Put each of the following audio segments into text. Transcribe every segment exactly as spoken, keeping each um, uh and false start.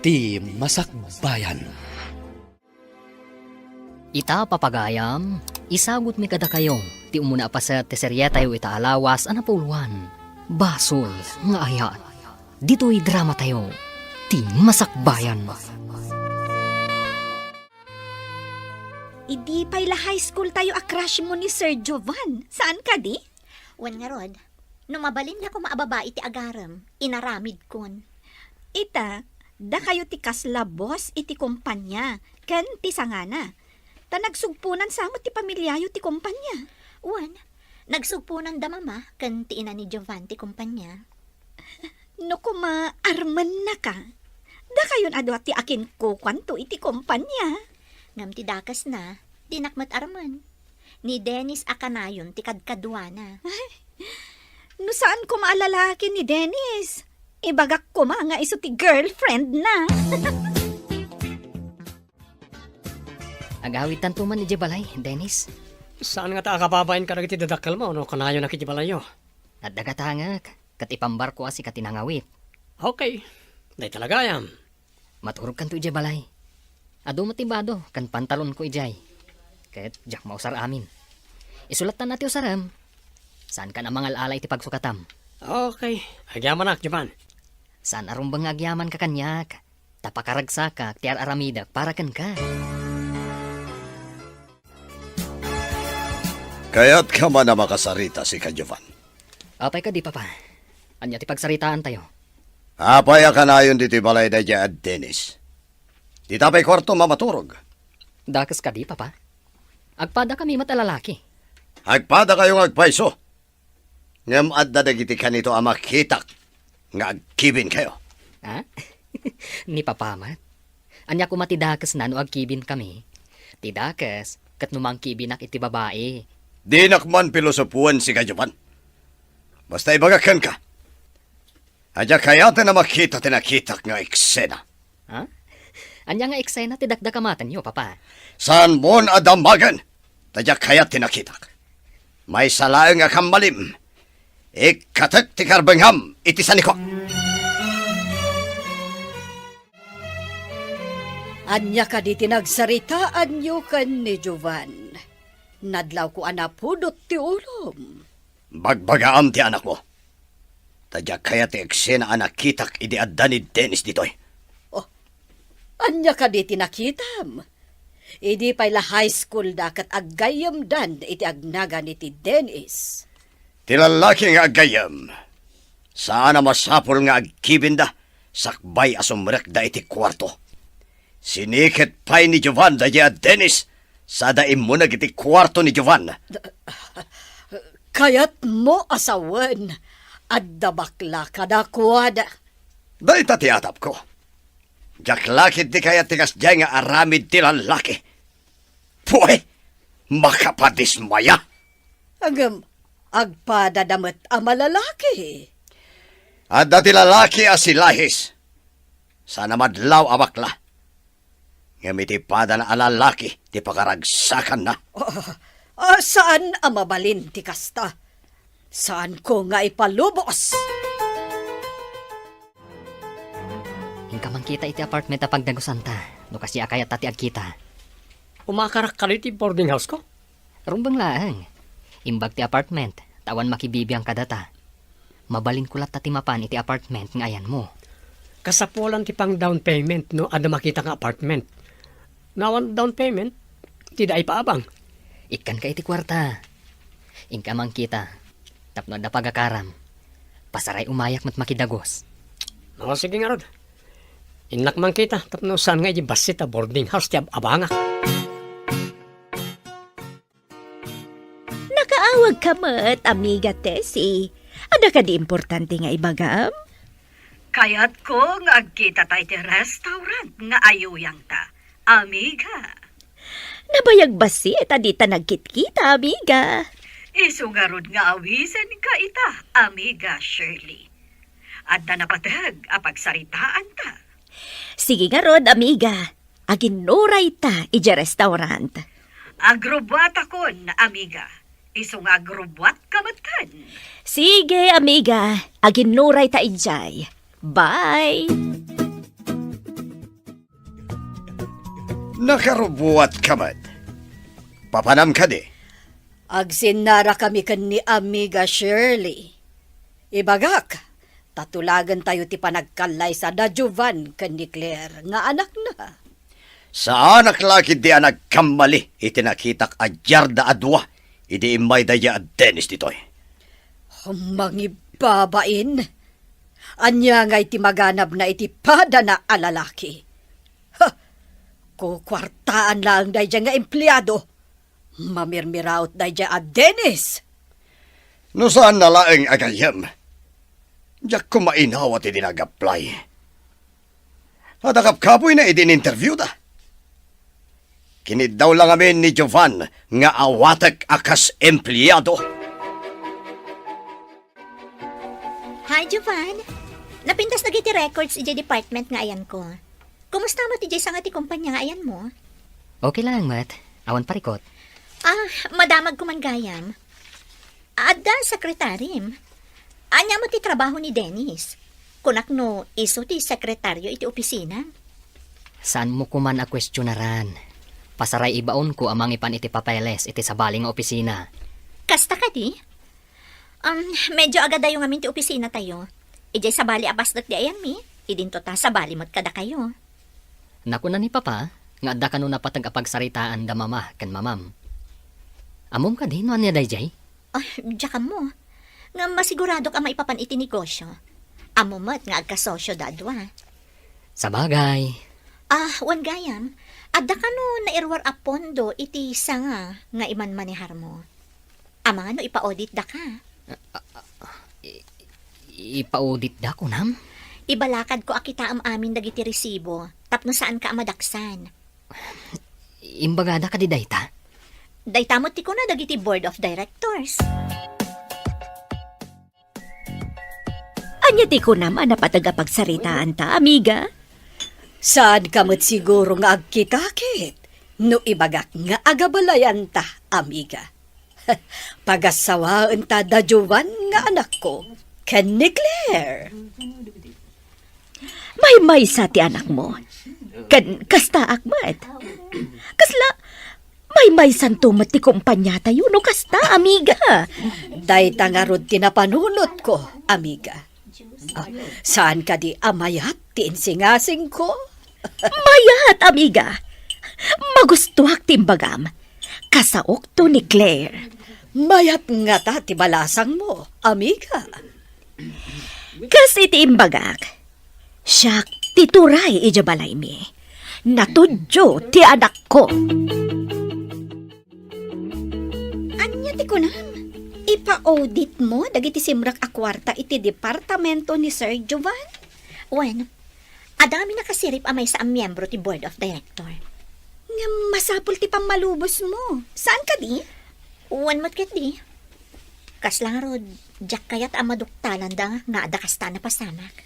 Ti Masakbayan. Ita, papagayam, isagutmi kadakayo ti umuna a paset ti serietayo ita a lawas a napuloan, Basol nga Ayat. Ditoy dramatayo, Ti Masakbayan. Idi pay la high school tayo a crush mo ni Sir Jovan, saan kadi? Wen ngarud, no mabalin la koma a babai ti agarem, inaramidkon. Ita, dakayo ti kasla boss iti kompania ken ti sangana. Ta nagsugponan sa met ti pamiliayo ti kompania. Wen, nagsugponan da mama ken ti ina ni Jovan ti kompania. No koma armenna ka, dakayon a dua ti akinkukuanto iti kompania. Ngem ti dakesna, dinak met armen. Ni Dennis a kanayon ti kadkaduana. Ay, no saan koma a lalaki ni Dennis, ibagak koma nga isu ti girlfriend na. Agawidtanto man idiay balay, Dennis. Saan ngata a kababain kadagiti dadakkelmo no kanayonak idiay balayyo? Adda gatangek, ket ipambarko a sika ti nangawit. Okay. Dayta la gayam. Maturogkanto idiay balay. Adu met ti bado ken pantalonko idiay. Ket diak mausar amin. Isulattan a ti usarem. Saankan a mangal-ala iti pagsukatam. Okay. Agyamanak, Jovan. Saan a rumbeng nga agyamanka kaniak. Ta pakaragsakak ti ar-aramidek para kenka. Kayatka man a makasarita, sika, Jovan? Apay kadi, Papa? Ania ti pagsaritaantayo? Apay a kanayon ditoy balay daydiay a Dennis? Dita pay kuartom a maturog? Dakes kadi, Papa? Agpadakami met a lalaki. Agpadakayo nga agpayso. Ngem adda dagiti kanito a makitak nga agkibinkayo. Ha? Ni Papa met? Ania koma ti dakesna no agkibinkami? Ti dakes, ket no mangkibinak iti babai. Dinak man pilosopoen, sika, Jovan. Basta ibagak kenka, a diak kayaten a makita ti nakitak nga eksena. Ha? Ania nga eksena ti dakdakamatenyo, Papa? Saanmon a damagen, ta diak kayat ti nakitak. Maysa laeng a kammalim, ikkatek ti karbengam iti sanikok. Ania kadi ti nagsaritaanyo ken ni Jovan? Nadlawko a napudot ti ulom. Bagbagaam ti anakmo. Ta diak kayat ti eksena a nakitak idi adda ni Dennis ditoy. Oh, ania kadi ti nakitam? Idi pay la high school da ket aggayyemdan iti agnagan iti Dennis. Ti lallaki nga aggayyem, saan a masapul nga agkibinda sakbay a sumrekda iti kuarto. Siniket pay ni Jovan daydiay a Dennis sada immuneg iti kuarto ni Jovan. Kayatmo a sawen, adda bakla kadakuada. Dayta ti atapko. Diak la ketdi kayat ti kasdiay nga aramid ti lallaki. Puy! Makapadismaya! Ngem, agpadada met a malalaki. Adda ti lalaki a silahis. Saan a madlaw a bakla. Ngem iti padana a lalaki ti pakaragsakanna. Ah, ah, saan a mabalin ti kasta. Saanko nga ipalubos. Inka mangkita iti apartment a pagdagusanta, no kasdi a kayatta ti agkita. Umakarak kadi ti boarding house ko? Rumbeng laeng. Imbag ti apartment, ta awan makibibiang kadata. Mabalinko latta ti mapan iti apartment nga ayanmo. Kasapulan ti pang down payment no adda makita nga apartment. No awan down payment, dida ipaabang. Ikkanka iti kuarta. Inka mangkita. Tapno adda pagakaram. Pasaray umayak met makidagus. O, sige ngarud. Innak mangkita, tapno saan nga iti bassit a boarding house ti ab-, abangak. Nakaawagka met, Amiga Tessie. Adda kadi importante nga ibagam? Kayatko nga agkitata iti restaurant nga ayuyangta, Amiga. Nabayag bassit a dita nagkitkita, Amiga. Isu ngarud nga awisenka ita, Amiga Shirley. Adda napateg a pagsaritaanta. Sige ngarud, Amiga. Aginnurayta idiay restaurant. Agrubbuatakon, Amiga. Isu nga agrubbuatka metten. Sige, Amiga. Aginnurayta idiay. Bye! Nakarubuatka met. Papanam kadi? Agsinnarakami ken ni Amiga Shirley. Ibagak, ta tulagentayo ti panagkallaysa da Jovan ken ni Claire nga anakna. Saanak la ketdi a nagkammali iti nakitak a diarda a dua idi immay daydiay a Dennis ditoy. Mangibabain! Ania ngay ti maganabna iti padana a lalaki? Ha! Kukuartaan laeng daydiay nga empleado. Mamirmiraot daydiay a Dennis! No saanna laeng a gayyem, diak koma inawat idi nag-apply. Adda kapkapoyna idi in-interviewda. Kiniddaw la ngamin ni Jovan nga awatek a kas empleado. Hi, Jovan. Napintas dagiti records idiay department nga ayanko. Kumusta met idiay sanga ti kumpanya nga ayanmo? Okay laeng met. Awan parikut. Ah, madamagko man gayam. Adda sekretarim. Ania met ti trabaho ni Dennis? Kunak no isu ti sekretario iti opisina. Saanmo koman a kuestionaran. Pasaray ibaonko a mangipan iti papeles iti sabali nga opisina. Kasta kadi? Um, medyo agadayo ngamin ti opisinatayo. Idiay sabali a pasdek ti ayanmi, idinto ta sabali met kadakayo. Nakuna ni Papa nga adda kano napateg a pagsaritaan da Mama ken Mamam. Ammom kadi no ania daydiay? Ay, diak ammo. Ngem masiguradok a maipapan iti negosyo. Ammo met nga agkasosio da a dua. Sabagay. Ah, wen gayam, adda kano nairuar a pondo iti sanga nga imanmaneharmo? Amangan no ipa-audit daka. I-, ipa-audit da, kunam? Ibalakadko a kitaem amin dagiti resibo tapno saanka a madaksan. Imbagada kadi dayta? Dayta met ti kuna dagiti board of directors. Ania ti kunam a napateg a pagsaritaanta, amiga? Saanka met siguro nga agkitakit no ibagak nga agabalayanta, amiga. Pagassawaenta da Jovan nga anakko ken ni Claire. Maymaysa ti anakmo. Ken kastaak met. Kasla, maymaysanto met ti kumpaniatayo no kasta, amiga. Dayta ngarud ti napanunotko, amiga. Ah, saan kadi a mayat ti insingasingko? Mayat, amiga. Magustuak ti imbagam. Kasaokto ni Claire. Mayat ngata ti balasangmo, amiga. Kas iti imbagak, siak ti turay idiay balaymi. Natudyo ti anakko. Ania ti kunam? Ipa-auditmo dagiti simrek a kuarta iti departamento ni Sir Jovan? Wen, adda ngamin nakasirib a maysa a miembro ti board of director. Ngem masapul ti pammalubosmo. Saan kadi? Wen met ketdi. Kasla ngarud, diak kayat a maduktalanda nga adda kasta a napasamak.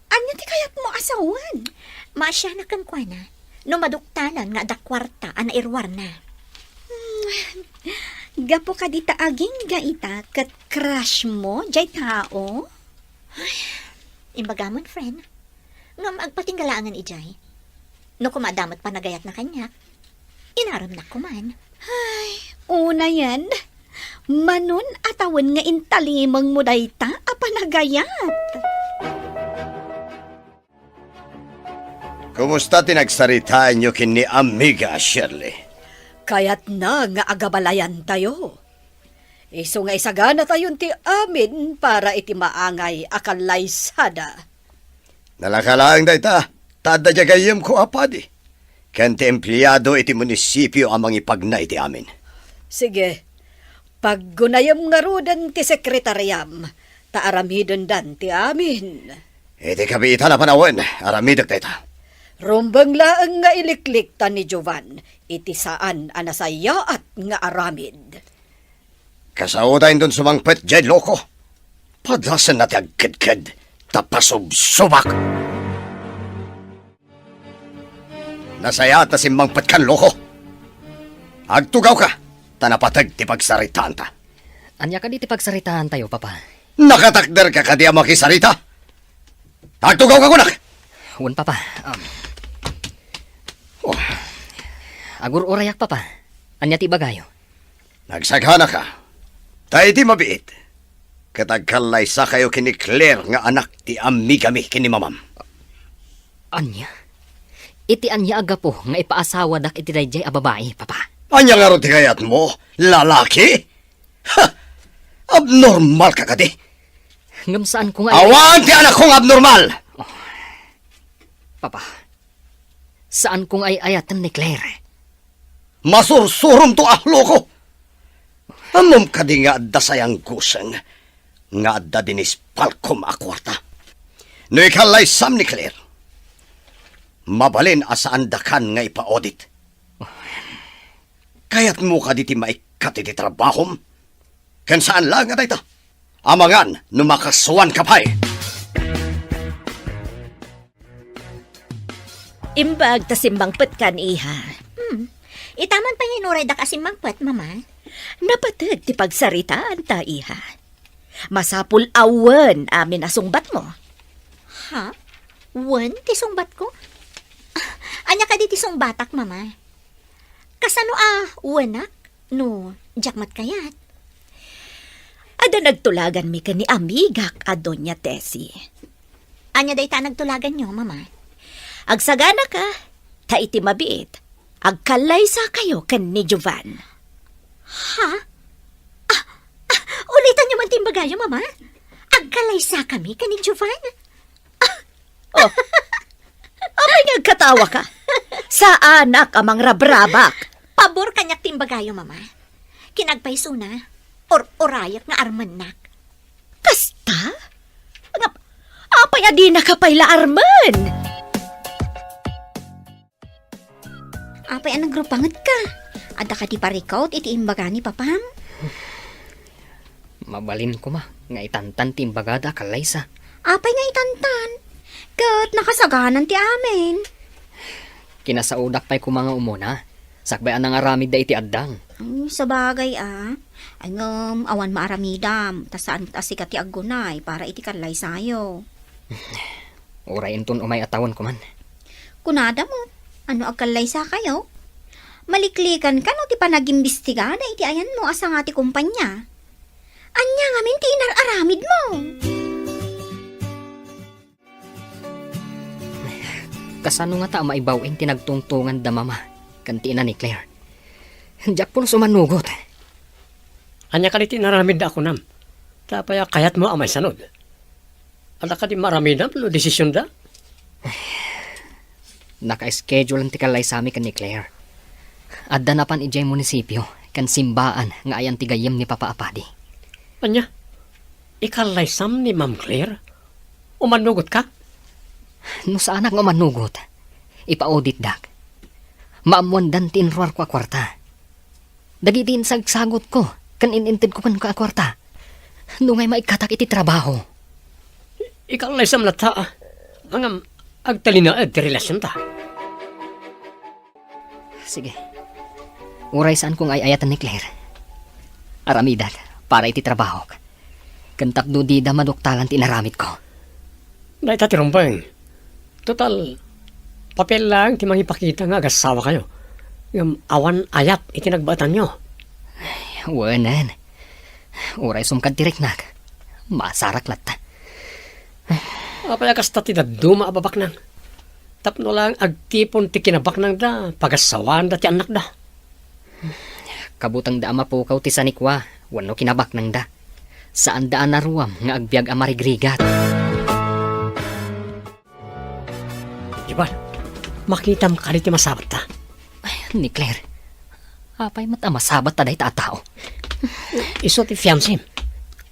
Ania ti kayatmo a sawen? Maasianak kenkuana no maduktalan nga adda kuarta a nairuarna. Hmm, gapu kadi ta agingga ita ket crushmo diay tao? Ay, imbagamon, friend. Ngem agpatingga laengen idiay. No koma adda met panagayatna kaniak, inaremnak koman. Ay, unayen, manon a tawen nga intalimengmo dayta a panagayat. Kumusta ti nagsaritaanyo ken ni Amiga Shirley? Kayatna nga agabalayantayo. Isu nga isaganatayon ti amin para iti maangay a kallaysada. Nalaka laeng dayta, ta adda diay gayyemko a padi, ken ti empleado iti munisipio a mangipagna iti amin. Sige, paggunayem ngaruden ti sekretariam, ta aramidendan ti amin. Iti kabiitan a panawen, aramidek dayta. Rumbeng laeng nga iliklikta ni Jovan iti saan a nasayaat nga aramid. Kasaoda inton sumangpet diay loko. Padasenna ti agkedked, ta pasubsubak. Nasayaat a simmangpet kan loko. Agtugawka, ta napateg ti pagsaritaanta. Ania kadi ti pagsaritaantayo, Papa? Nakatakderka kadi a makisarita? Agtugawka kunak! Wen, Papa. Um. Oh. Agur-urayak, Papa. Ania ti ibagayo? Nagsaganaka. Ta iti mabiit, ket agkallaysakayo ken ni Claire nga anak ti amigami ken ni mamam. Ania? Iti ania a gapu nga ipaasawadak iti daydiay a babai, Papa? Ania ngarud ti kayatmo? Lalaki? Ha! Abnormal ka kadi? Ngem saanko nga ay- Awan ti anakko nga abnormal! Papa, saanko nga ay-ayaten ni Claire. Masursuromto a loko! Ammom kadi nga adda sayanggusen nga adda dinispalkom a kuarta? No ikallaysam ni Claire, mabalin a saandakan nga ipa-audit. Kayatmo kadi ti maikkat iti trabahom? Ken saan laeng a dayta. Amangan no makasuanka pay. Imbag ta simmangpetkan, iha. Hmm. Ita man pay nga inuraydak a simmangpet, Mama. Napateg ti pagsaritaanta, iha. Masapul a wen amin a sungbatmo. Ha? Wen ti sungbatko? Ah, ania kadi ti sungbatak, Mama? Kasano a wenak no diak met kayat? Adda nagtulaganmi ken ni amigak a Doña Tessie. Ania dayta a nagtulaganyo, Mama? Agsaganaka, ta iti mabiit, agkallaysakayo ken ni Jovan. Ha? Ah, ah, ulitanyo man ti imbagayo, Mama? Agkallaysakami ken ni Jovan? Oh. Apay nga agkatawaka? Saanak a mangrabrabak. Pabor kaniak ti imbagayo, Mama. Ken agpaysona, ur-urayak nga armennak. Kasta? Nga, apay a dinaka pay la armen? Apay a nagrupangetka? Adda kadi parikut iti imbaga ni Papam? Mabalin koma nga itantan ti imbagada a kallaysa. Apay nga itantan? Ket nakasaganan ti amin. Kinasaodak pay koma nga umuna, sakbay a nangaramidda iti addang. Ay, sabagay a. Ay, ngem awan maaramidam, ta saan met a sika ti aggunay para iti kallaysayo. Uray inton umay a tawen koman. Kunada met, ano agkallaysakayo? Maliklikanka no ti panagimbistigada iti ayanmo a sanga ti kumpania. Ania ngamin ti inar-aramidmo? Kasano ngata a maibaw-in ti nagtungtonganda Mama ken ti ina ni Claire? Diak pulos umanugot. Ania kadi ti inaramidda a kunam? Ta apay a kayatmo a maisanud? Adda kadi maaramidam no desisionda? Naka-schedule ti kallaysami ken ni Claire. Adda napan idiay munisipio ken simbaan nga ayan ti gayyem ni Papa a Padi. Ania? Ikallaysam ni Ma'am Claire? Umanugotka? No saanak nga umanugot, ipa-auditdak. Maammoandan ti inruarko a kuarta. Dagiti insagsagutko ken in-intedko kenka a kuarta. Nungay maikkatak iti trabaho. Ikallaysam latta, a. Ngem agtalinaed ti relasionta. Sige. Uray saanko nga ay-ayaten ni Claire, aramidak para iti trabahok. Ken tapno dida maduktalan ti inaramidko. Dayta ti rumbeng. Total, papel laeng ti mangipakita nga agassawakayo. Ngem awan ayat iti nagbaetanyo. Ay, wenen. Uray sumkad ti riknak, masarak latta. Apay a kasta ti dadduma a babaknang? Tapno laeng agtipon ti kinabaknangda, pagassawaanda ti annakda. Kabutengda a mapukaw ti sanikua wenno kinabaknangda. Saanda a naruam nga agbiag a marigrigat. Jovan, makitam kadi ti masabatta? Ay, ni Claire, apay met a masabat ta dayta a tao? Isu ti fiancem.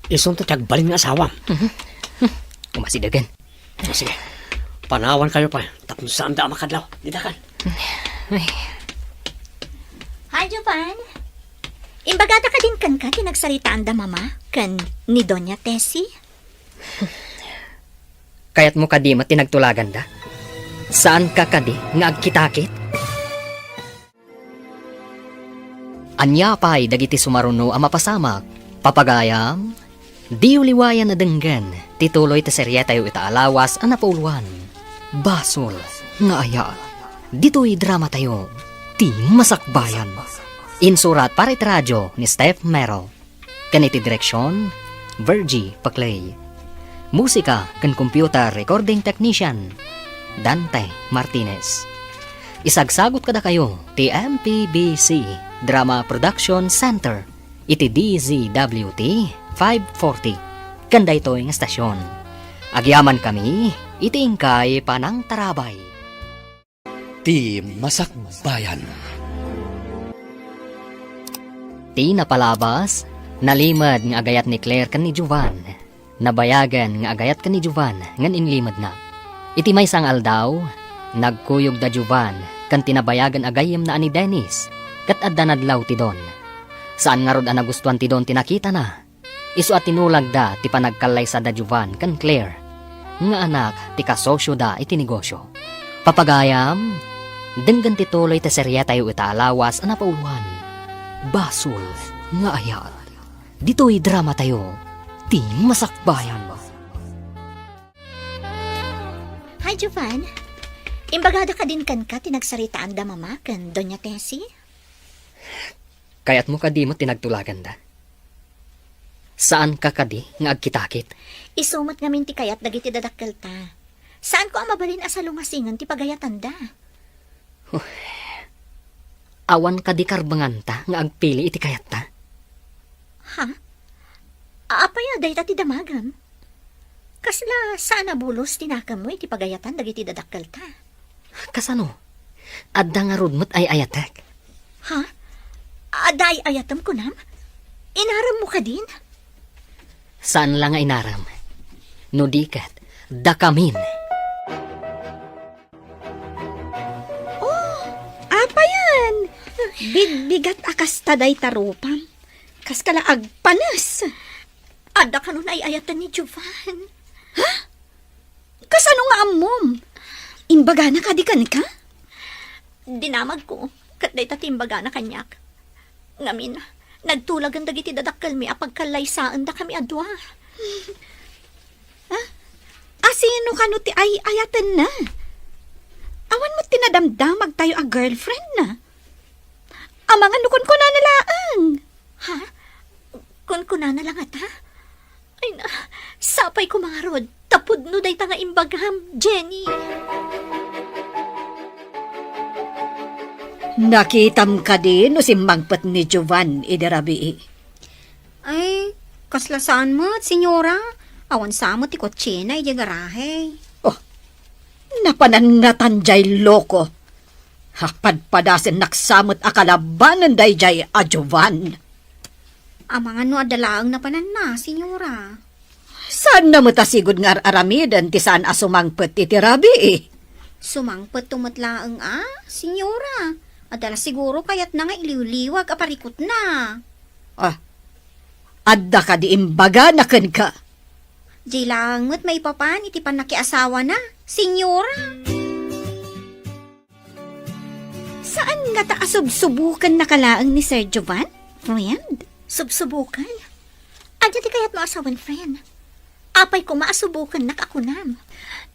Isunto ti agbalin nga asawam. Mhm. Umasidegen. O, sige. Panawankayo pay tapno saanda a makadlaw. Dida kan. Ay. Hi, Jovan. Imbagada kadin kenka ti nagsaritaanda Mama ken ni Doña Tessie? Kayatmo kadi met ti nagtulaganda? Saanka kadi nga agkitakit? Ania pay dagiti sumaruno a mapasamak? Papagayam, diyo liwayan a denggen ti tuloy ti serietayo ita a lawas a napauluan, Basol nga Ayat. Ditoy dramatayo, Ti Masakbayan. Insurat para iti radyo ni Steph Mero. Ken iti direksyon, Virgie Paclay. Musika ken computer recording technician, Dante Martinez. Isagsagut kadakayo ti M P B C Drama Production Center iti D Z W T five forty ken daytoy nga estasyon. Agyamankami iti inkay panangtarabay. Ti Masakbayan. Ti napalabas, nalimed nga agayat ni Claire ken ni Jovan. Nabayagen nga agayat ken ni Jovan ngem inlimedna. Iti maysa nga aldaw, nagkuyog da Jovan ken ti nabayagen a gayyemna a ni Dennis, ket adda nadlaw ti Don. Saan ngarud a nagustuan ti Don ti nakitana. Isu a tinulagda ti panagkallaysa da Jovan ken Claire, nga anak ti kasosioda iti negosyo. Papagayam, denggen ti tuloy ti serietayo ita a lawas a napauloan, Basol nga Ayat. Ditoy dramatayo, Ti Masakbayan. Hi, Jovan. Imbagada kadin kenka ti nagsaritaanda Mama ken Doña Tessie? Kayatmo kadi met ti nagtulaganda? Saanka kadi nga agkitakit? Isu met ngamin ti kayat dagiti dadakkelta. Saanko a mabalin a salungasingen ti pagayatanda. Huh. Awan kadi karbenganta nga agpili iti kayatta? Ha? Apay a dayta ti damagem? Kasla saan a bulos ti nakemmo iti pagayatan dagiti dadakkelta? Kasano? Adda ngarud met ay-ayatek. Ha? Adda ay-ayatem kunam? Inaremmo kadin? Saan la nga inarem. No di ket, dakamin. Oh, apayan? Bigbigat a kasta dayta rupam. Kaskala agpanes. Adda kano ay-ayatan ni Jovan. Ha? Kasano nga ammom? Imbagana kadi kenka? Dinamagko, ket dayta ti imbagana kaniak. Ngamin, nagtulagan dagiti dadakkelmi a pagkallaysaendakami a dua. Ah, asino kano ti ay-ayatenna? Awan met ti nadamdamagtayo a girlfriendna. Amangan no kunkunana laeng. Ha? Kunkunana la ngata? Ay na, sapay koma ngarud, ta pudno dayta nga imbagam, Jenny. Nakitam kadi no simmangpet ni Jovan idi rabii? Ay, kasla saan met, senyora. Awan sa met ti kotsena idiay garahe. Oh, napanannatan jay loko. Ha, padpadasennak sa met a kalabanen dayjay a Jovan. Amangan no adda laeng napananna, senyora. Saanna met a sigud nga ar-aramiden ti saan a sumangpet iti rabii? Sumangpetto met laeng a, senyora. Adda la siguro kayatna nga iliwliwag a parikutna. Ah, adda kadi imbagana kenka? Di laeng met maipapan iti pannakiasawana, senyora. Saan ngata a subsubukennaka laeng ni Sir Jovan, friend? Subsubuken? Ania ti kayatmo a sawen, friend? Apay koma a subukennak a kunam?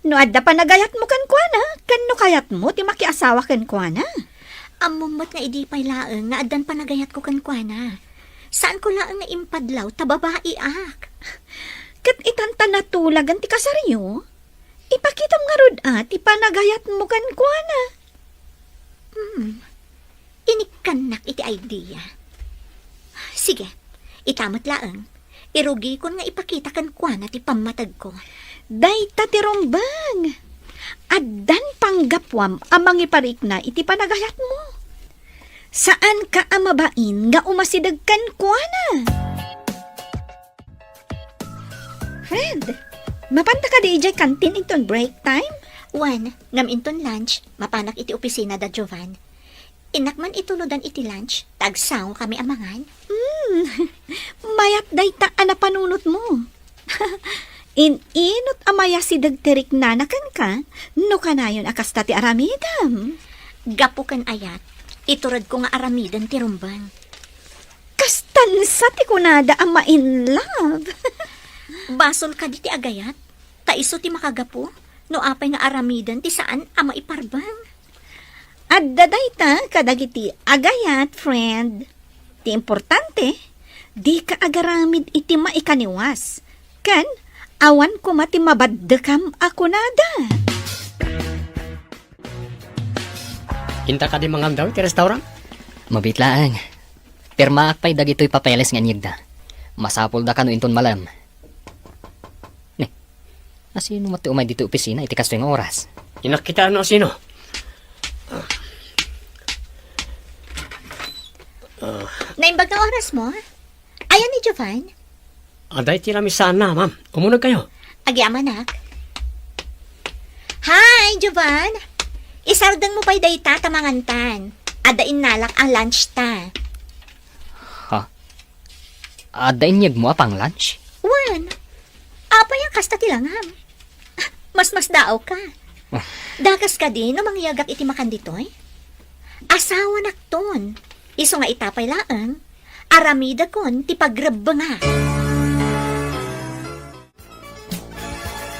No adda panagayatmo kenkuana, ken no kayatmo ti makiasawa kenkuana. Ammom met nga idi pay laeng nga addan panagayatko kenkuana. Saanko laeng nga impadlaw ta babaiak. Ket itan ta natulagan ti kasaryo? Ipakitam ngarud a ti panagayatmo kenkuana. Hmm. Inikkannak iti idea. Sige, ita met laeng. Irugikon nga ipakita kenkuana ti pammategko. Dayta ti rumbeng. Addan panggapuam a mangiparikna iti panagayatmo. Saanka a mabain nga umasideg kenkuana. Friend, mapanta kadi idiay kantin inton break time? Wen, ngem inton lunch, mapanak iti opisina da Jovan. Innak man itulodan iti lunch, ta agsangokami a mangan. Hmm, mayat dayta a napanunotmo. In-inot a mayasideg ti riknana kenka, no kanayon a kasta ti aramidem. Gapu ken ayat, ituredko nga aramiden ti rumbeng. Kastansa ti kunada a ma-in love? Basol kadi ti agayat, ta isu ti makagapu no apay nga aramiden ti saan a maiparbeng. Adda dayta kadagiti agayat, friend. Ti importante, dika agaramid iti maikaniwas, ken awan koma ti mabaddekam a kunada. Inta kadi mangandaw iti restaurant? Mabiit laeng. Pirmaak pay dagitoy papeles nga inyegda. Masapulda kano inton malem. Ni, asino met ti umay ditoy opisina iti kastoy nga oras? Inakkitaan no asino. Ah. Naimbag nga oras mo? Ayan ni Jovan? Adda iti lamisaanna, ma'am. Umuneg kayo. Agyamanak. Hi, Jovan! Isardeng mo pay dayta ta mangantan. Adda innalak a lunch ta. Ha? Adda inyegmo a pang-lunch? Wen. Apay a kasta ti langam? Masmasdaaw ka. Ah. Dakes kadi no mangyegak iti makan ditoy? Asawanakton. Isu nga ita pay laeng, aramidakon ti pagrebbenga.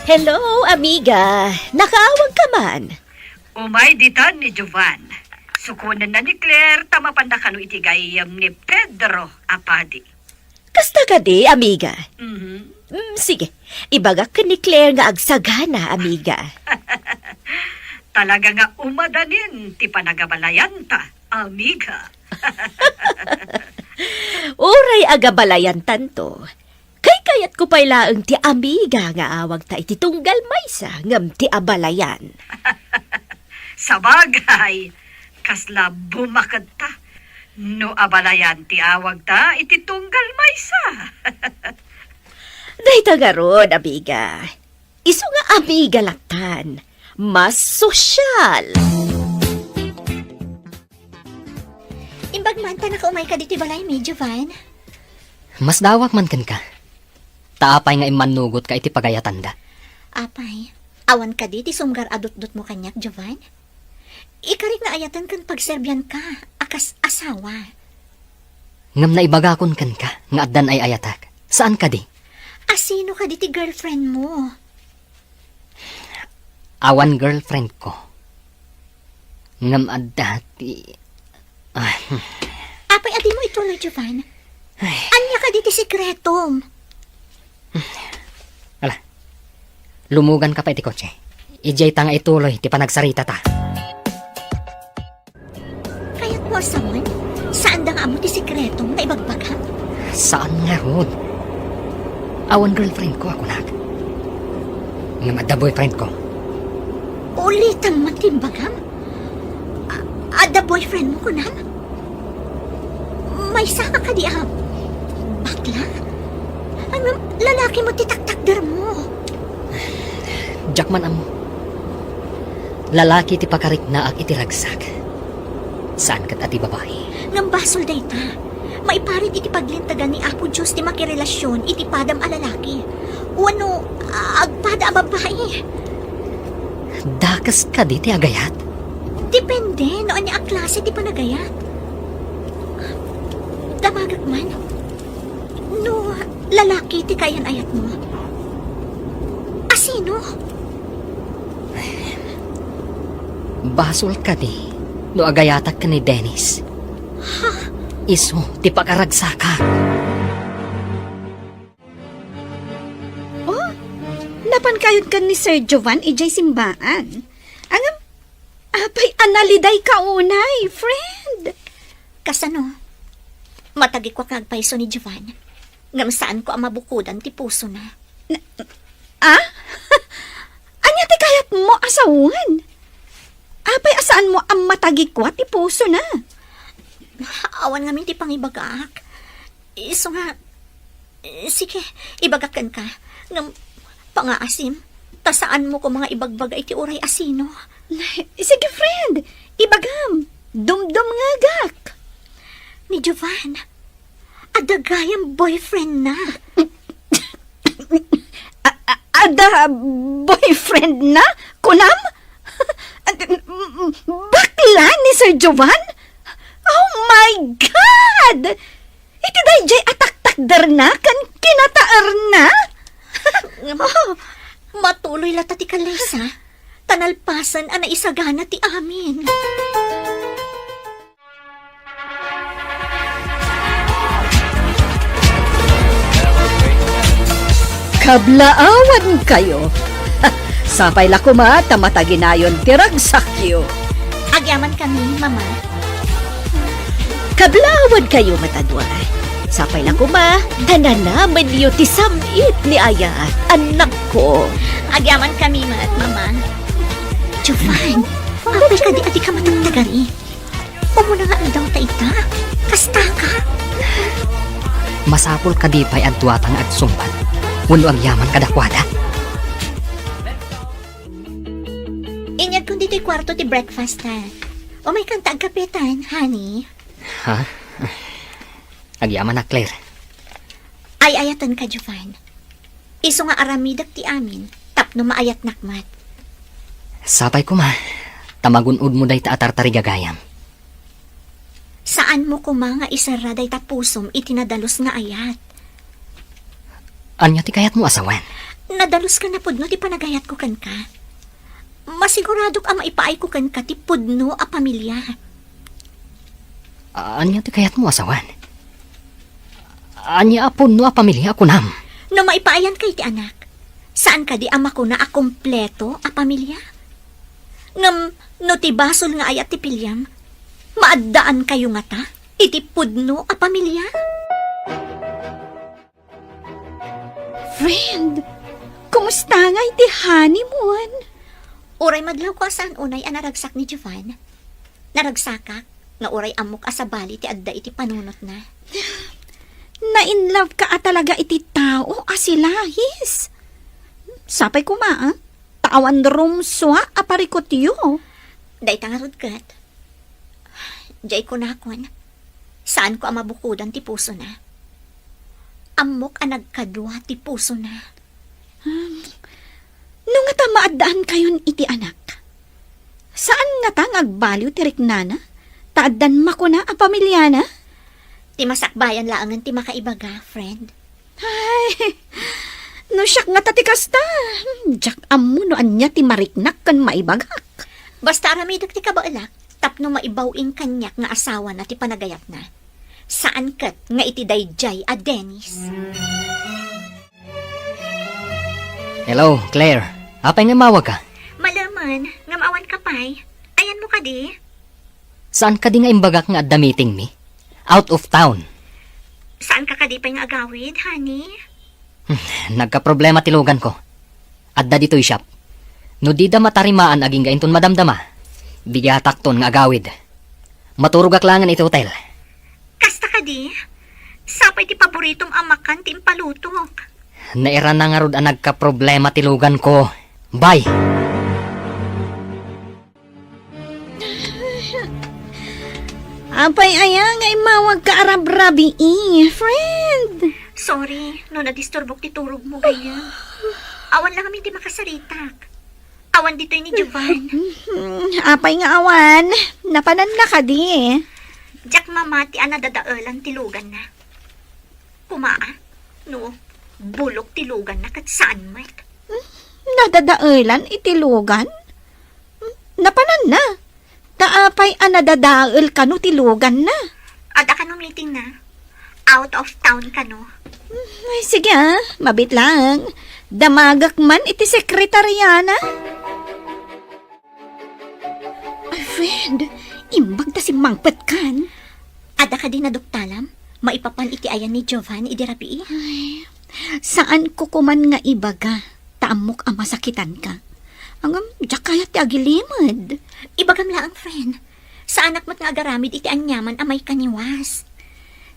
Hello, amiga. Nakaawag ka man? Umay ditan ni Jovan. Sukonenna ni Claire ta mapanda kano iti gayyem ni Pedro a padi. Kasta kadi, amiga? Mhm. Mm, sige. Ibagak ken ni Claire nga agsagana, amiga. Talaga nga umadanin ti panagabalayanta, amiga. Uray agabalayantanto, kaykayatko pay laeng ti amiga nga awagta iti tunggal maysa ngem ti abalayan. Sabagay, kasla bumaketta no abalayan ti awagta iti tunggal maysa. Dayta ngarud, amiga. Isu nga amiga lattan, mas sosyal. Imbag man ta nakaumayka ditoy balaymi, Jovan. Masdaawak man kenka. Ta apay nga immannugotka iti pagayatanda? Apay, awan kadi ti sumgar a dutdutmo kaniak, Jovan? Ikarik nga ayaten ken pagserbianka a kas asawa. Ngem naibagakon kenka nga addan ay-ayatek. Saan kadi? Asino kadi ti girlfriend mo? Awan girlfriend ko. Ngem adda ti, ah. Apay, adimo ituloy, Jovan? Ay. Ania kadi ti sikretom? Ala, lumuganka pay iti kotse. Idiay ta nga ituloy ti panagsaritata. Kayatmo a sawen, saanda nga ammo ti sikretom nga ibagbagam? Saan ngarud. Awan girlfriend ko a kunak. Ngem adda boyfriend ko. Ulitam man ti imbagam? A-, adda boyfriend mo, kunam? Maysa ka kadi a bakla? Ano, lalaki mo ti taktakder mo? Diak man ammo. Lalaki ti pakariknaak iti ragsak. Saan ket a ti babai. Ngem basol dayta. Maiparit iti paglintegan ni Apo Dios ti makirelasion iti padam a lalaki. Wenno, agpada a babai. Dakes kadi ti agayat? Depende no ania a klase ti panagayat. Damagek man. No lalaki ti kaayan-ayatmo, asino? Basol kadi no agayatak ken ni Dennis. Ha? Isu ti pakaragsakak. Oh, napan kayod ken ni Sir Jovan idiay simbaan. Ngem, apay a nalidayka unay, friend? Kasano? Matagikuak nga agpayso ni Jovan. Ngem saanko a mabukodan ti pusona. Na, ah? Ania ti kayatmo a sawen? Apay a saanmo a matagikua ti pusona? Awan ngamin ti pangibagak. Isu nga, eh, sige, ibagak kenka. Ngem, pangaasim, ta saanmo koma nga ibagbaga iti uray asino. Sige, friend, ibagam. Dumdumngegak. Ni Jovan, adda gayam boyfriend na. A-, a-, adda boyfriend na? Kunam? Bakla ni Sir Jovan? Oh my God! Iti daydiay a taktakderna ken kinataerna? Ngem, oh, matuloy latta ti kallaysa, ta nalpasen a naisagana ti amin. Kablaawankayo. Sapay la koma ta mataginayon ti ragsakyo. Agyamankami, Mama. Kablaawankayo met a dua. Sapay la koma ta nanamenyo ti sam-it ni Ayat, annakko. Agyamankami met, Mama. Jovan, apay kadi a dika matagtagari? Umuna nga aldaw ta ita. Kastaka. Masapul kadi pay a duata nga agsungbat wenno agyaman kadakuada? Inyegkon ditoy kuarto ti breakfast, ha? Umaykan ta agkapetan, honey. Ha? Agyamanak, Claire. Ay-ayatenka, Jovan. Isu nga aramidek ti amin tapno maayatnak met. Sapay koma, ta magun-odmo dayta a tartarigagayam. Saanmo koma nga iserra dayta pusom iti nadalus nga ayat. Ania ti kayatmo a sawen? Nadalus ken napudno ti panagayatko kenka. Masiguradok a maipaayko kenka ti pudno a pamilia. Ania ti kayatmo a sawen? Ania a pudno a pamilia a kunam? No maipaayanka iti anak, saan kadi a makuna a kompleto a pamilia? Ngem no ti basol nga ayat ti piliam, maaddaankayo ngata iti pudno a pamilia? Friend, kumusta ngay ti honeymoon? Uray madlawko a saan unay a naragsak ni Jovan. Naragsakak nga uray ammok a sabali ti adda iti panunotna. Na-in love ka a talaga iti tao a si Lahis. Sapay koma, ah, ta awan rumsua a parikutyo. Dayta ngarud ket, diay kunakon, saanko a mabukodan ti pusona. Ammok a nagkadua ti pusona. Hmm. No ngata maaddaankayon iti anak, saan ngata nga agbaliw ti riknana, ta addan makuna a pamiliana? Ti masakbayan laengen ti makaibaga, friend. Ay, no siak ngata ti kasta, diak ammo no ania ti mariknak ken maibagak. Basta aramidek ti kabaelak tapno maibaw-ing kaniak nga asawana ti panagayatna. Saan ket nga iti daydiay a Dennis. Hello, Claire. Apay nga immawagka? Malemen, ngem awanka pay. Ayanmo kadi? Saan kadi nga imbagak nga adda meetingmi? Out of town. Saanka kadi pay nga agawid, honey? Hmm, nagkaproblema ti luganko. Adda ditoy shop. No dida matarimaan agingga inton madamdama, bigatakton nga agawid. Maturogak laengen iti hotel. Kasta kadi? Sapay ti paboritom a makan ti impalutok. Nairana ngarud a nagkaproblema ti luganko. Bye! Apay aya nga immawagka a rabrabii, friend? Sorry, no nadisturbok ti turogmo, gayam. Awan la ngamin ti makasaritak. Awan ditoy ni Jovan. Hmm, apay nga awan? Napananna kadi? Diak mamati a nadadaelan ti luganna. Koma, no bulok ti luganna ket saan met. Hmm, nadadaelan iti lugan? Hmm, napananna? Ta apay a nadadael kano ti luganna? Adda kano meetingna. Out of town kano. Hmm, ay, sige, ah. Mabiit lang. Damagak man iti sekretariana. Ay, friend, imbag ta simmangpetkan. Adda kadi naduktalam? Maipapan iti ayan ni Jovan idi rabii? Ay, saanko koman nga ibaga, ta ammok a masakitanka. Ngem, diak kayat ti agilimed. Ibagam laeng, friend. Saanak met nga agaramid iti aniaman a maikaniwas.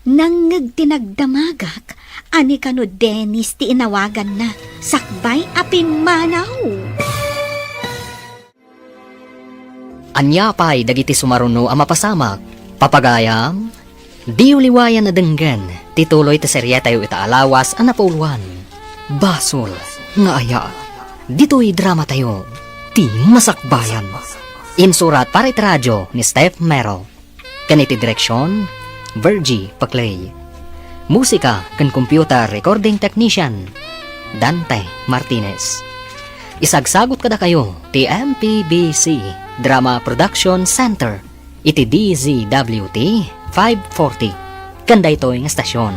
Nangngeg ti nagdamagak a ni kano Dennis ti inawaganna, sakbay a pimmanaw. Ania pay dagiti sumaruno a mapasamak, papagayam? Diyo liwayan a denggen ti tuloy ti serietayo ita a lawas a napauluan, Basol nga Ayat. Ditoy dramatayo, Ti Masakbayan. Insurat para iti radio ni Steph Mero. Ken iti direksion, Virgie Paclay. Musika ken computer recording technician, Dante Martinez. Isagsagut kadakayo ti M P B C Drama Production Center iti D Z W T five forty ken daytoy nga estasion.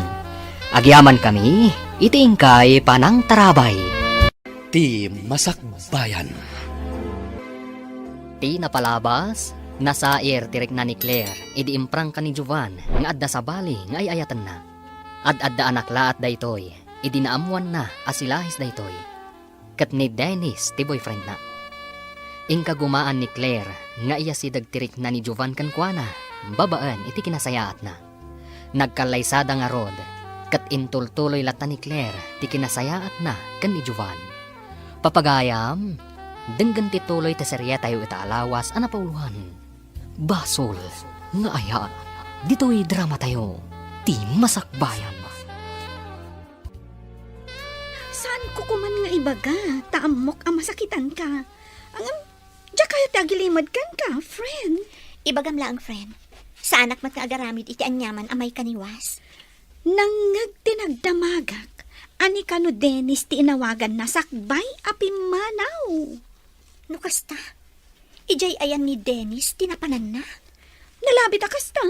Agyamankami iti inkay panangtarabay. Ti Masakbayan. Ti napalabas, nasair ti rikna ni Claire idi imprangka ni Jovan nga adda sabali nga ay-ayatenna. Ad-adda a naklaat daytoy idi naammoanna a si Lahis daytoy. Ket ni Dennis ti boyfriendna. Inkagumaan ni Claire nga iyasideg ti rikna ni Jovan kenkuana babaen iti kinasayaatna. Nagkallaysada ngarud, ket intultuloy latta ni Claire ti kinasayaatna ken ni Jovan. Papagayam, denggen ti tuloy ti serietayo ita a lawas a napauloan. Basol nga aya, ditoy dramatayo, Ti Masakbayan. Saanko koman nga ibaga, ta ammok a masakitanka. Ngem, diak kayat ti agilimed kenka, friend. Ibagam laeng, friend. Saanak met nga agaramid iti aniaman a maikaniwas. Nangngeg ti nagdamagak a ni kano Dennis ti inawaganna sakbay a pimmanaw. No kasta, idiay ayan ni Dennis ti napananna? Nalabit a kasta?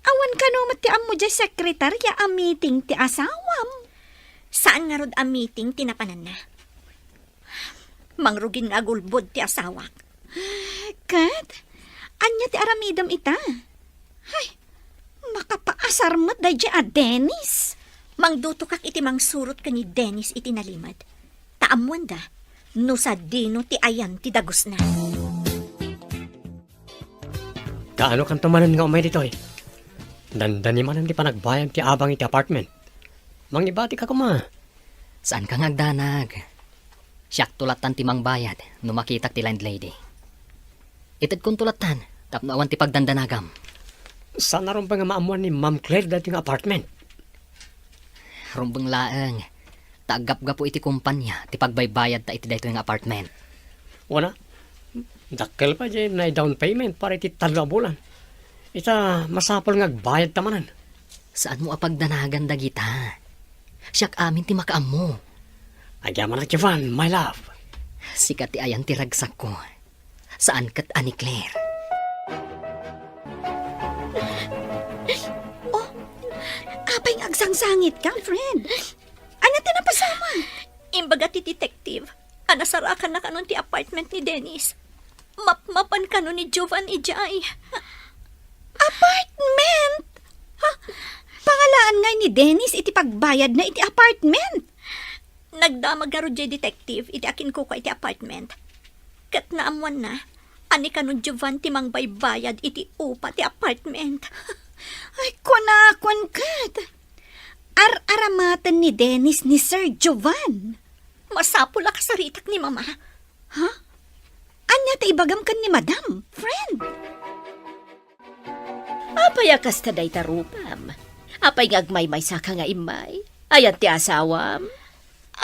Awan kano met ti ammo diay sekretarya a meeting ti asawam? Saan ngarud a meeting ti napananna. Mangrugin nga agulbod ti asawak. Ket, ania ti aramidem ita? Ay, makapaasar met daydiay a Dennis. Mangdutokak iti mangsurot ken ni Dennis iti nalimed. Ta ammoenda no sadino ti ayan ti dagusna. Kaano kanto manen nga umay ditoy? Dandani manen ti panagbayad ti abang iti apartment. Mangibatika koma. Saanka nga agdanag. Siakto lattan ti mangbayad no makitak ti landlady. Itedkonto lattan tapno awan ti pagdandanagam. Saan a rumbeng nga maammoan ni Ma'am Claire daytoy nga apartment? Rumbeng laeng, ta aggapgapu iti kumpania ti pagbaybayadta iti daytoy nga apartment. Wana, dakkel pay diay nai-down payment para iti tallo a bulan. Ita, masapul nga agbayadta manen. Saanmo a pagdanagan dagita. Siak amin ti makaammo. Agyamanak, Jovan, my love. Sika ti ayan ti ragsakko. Saan ket a ni Claire. Oh, apay nga agsangsangitka, friend? Ania ti napasamak? Imbaga ti detective a nasarakanna kanon ti apartment ni Dennis. Mapmapan kano ni Jovan idiay. Apartment? Ha? Pangalaan ngay ni Dennis iti pagbayadna iti apartment? Nagdamag ngarud diay detective iti akinkukua iti apartment. Ket naammoanna a ni kano Jovan ti mangbaybayad iti upa ti apartment. Ay, kunak, kunak. Ar-aramaten ni Dennis ni Sir Jovan. Masapul a kasaritak ni Mama. Ha? Ania ti ibagam ken ni Madam, friend? Apay a kasta dayta rupam? Apay nga agmaymaysaka nga immay? Ayan ti asawam?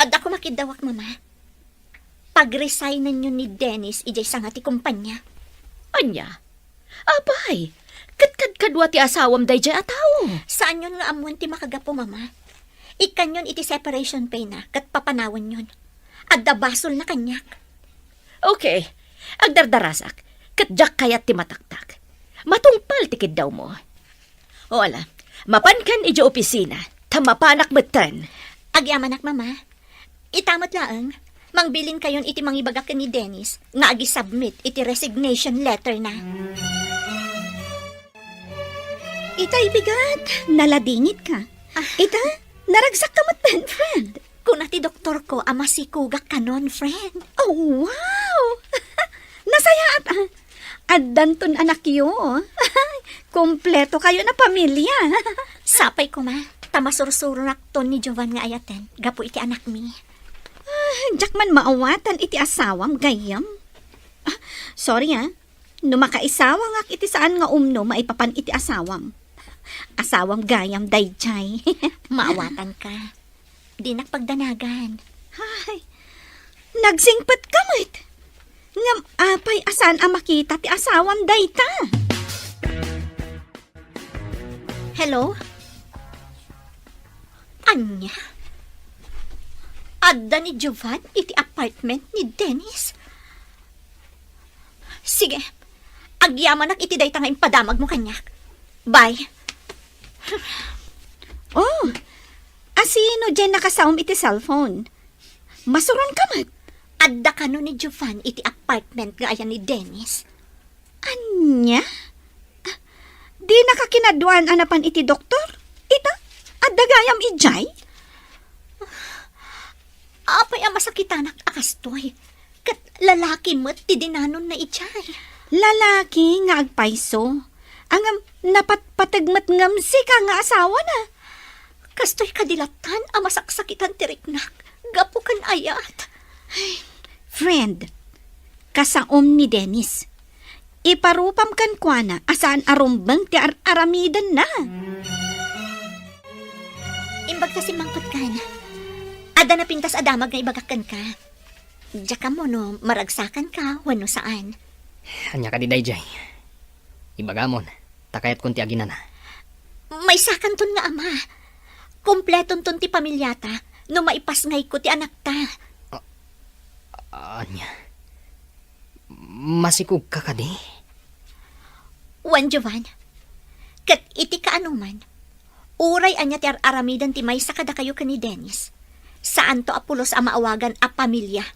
Adda koma kiddawak, Mama. Pag-resignenyon ni Dennis idiay sanga ti kumpanya. Ania? Apay, ket kadkadua ti asawam daydiay a tao? Saanyon nga ammoen ti makagapu, Mama. Ikkanyon iti separation pay na ket papanawenyon. Adda basolna kaniak. Okay, agdardarasak, ket diak kayat ti mataktak. Matungpal ti kiddawmo. O ala, mapankan idiay opisina, ta mapanak metten. Agyamanak, Mama. Ita met laeng, mangbilinkayon iti mangibaga ken ni Dennis nga agi-submit iti resignation letter na. Itay bigat, naladingitka. Ah. Ita, naragsakka metten, friend. Kuna ti doktorko a masikogak kanon, friend. Oh, wow! Nasayaat, ah. Addanton anakyo. Kompleto kayon a pamilya. Sapay koma, ta masursuronakton ni Jovan nga ayaten gapu iti anakmi. Ah, diak man maawatan iti asawam, gayyem. Ah, sorry, ah. No makaisawangak iti saan nga umno maipapan iti asawam. Asawam gayam daydiay. Maawatanka. Dinak pagdanagan. Ay, nagsingpetka met. Ngem apay a saan a makita ti asawam dayta? Hello? Ania? Adda ni Jovan iti apartment ni Dennis? Sige, agyamanak iti dayta nga impadamagmo kaniak. Bye. Oh, Sino diay nakasaom iti cellphone? Masuron ka met. Adda kano ni Jovan iti apartment nga ayan ni Dennis. Ania? Ah, di nakakinadwaan a napan iti doktor? Ita, adda gayam idiay? Apay a masakitanak a kastoy? Ket lalaki met ti dinanonna idiay. Lalaki nga agpayso. Ngem napatpateg met ngem sika nga asawana. Kastoy kadi lattan a masaksakitan ti riknak gapu ken ayat. Friend, kasaom ni Dennis. Iparupam kenkuana a saan a rumbeng ti ar-aramidenna. Imbag ta simmangpetkan. Adda napintas a damag nga ibagak kenka. Diak ammo no maragsakanka wenno saan. Ania kadi daydiay? Ibagamon, ta kayatkon ti aginana. Maysakanton nga ama. Kompletonton ti pamiliata no maipasngayko ti anakta. A-, ania? Masikogka kadi? Wen, Jovan. Ket iti kaanoman, uray ania ti ar-aramiden ti maysa kadakayo ken ni Dennis, saanto a pulos a maawagan a pamilia.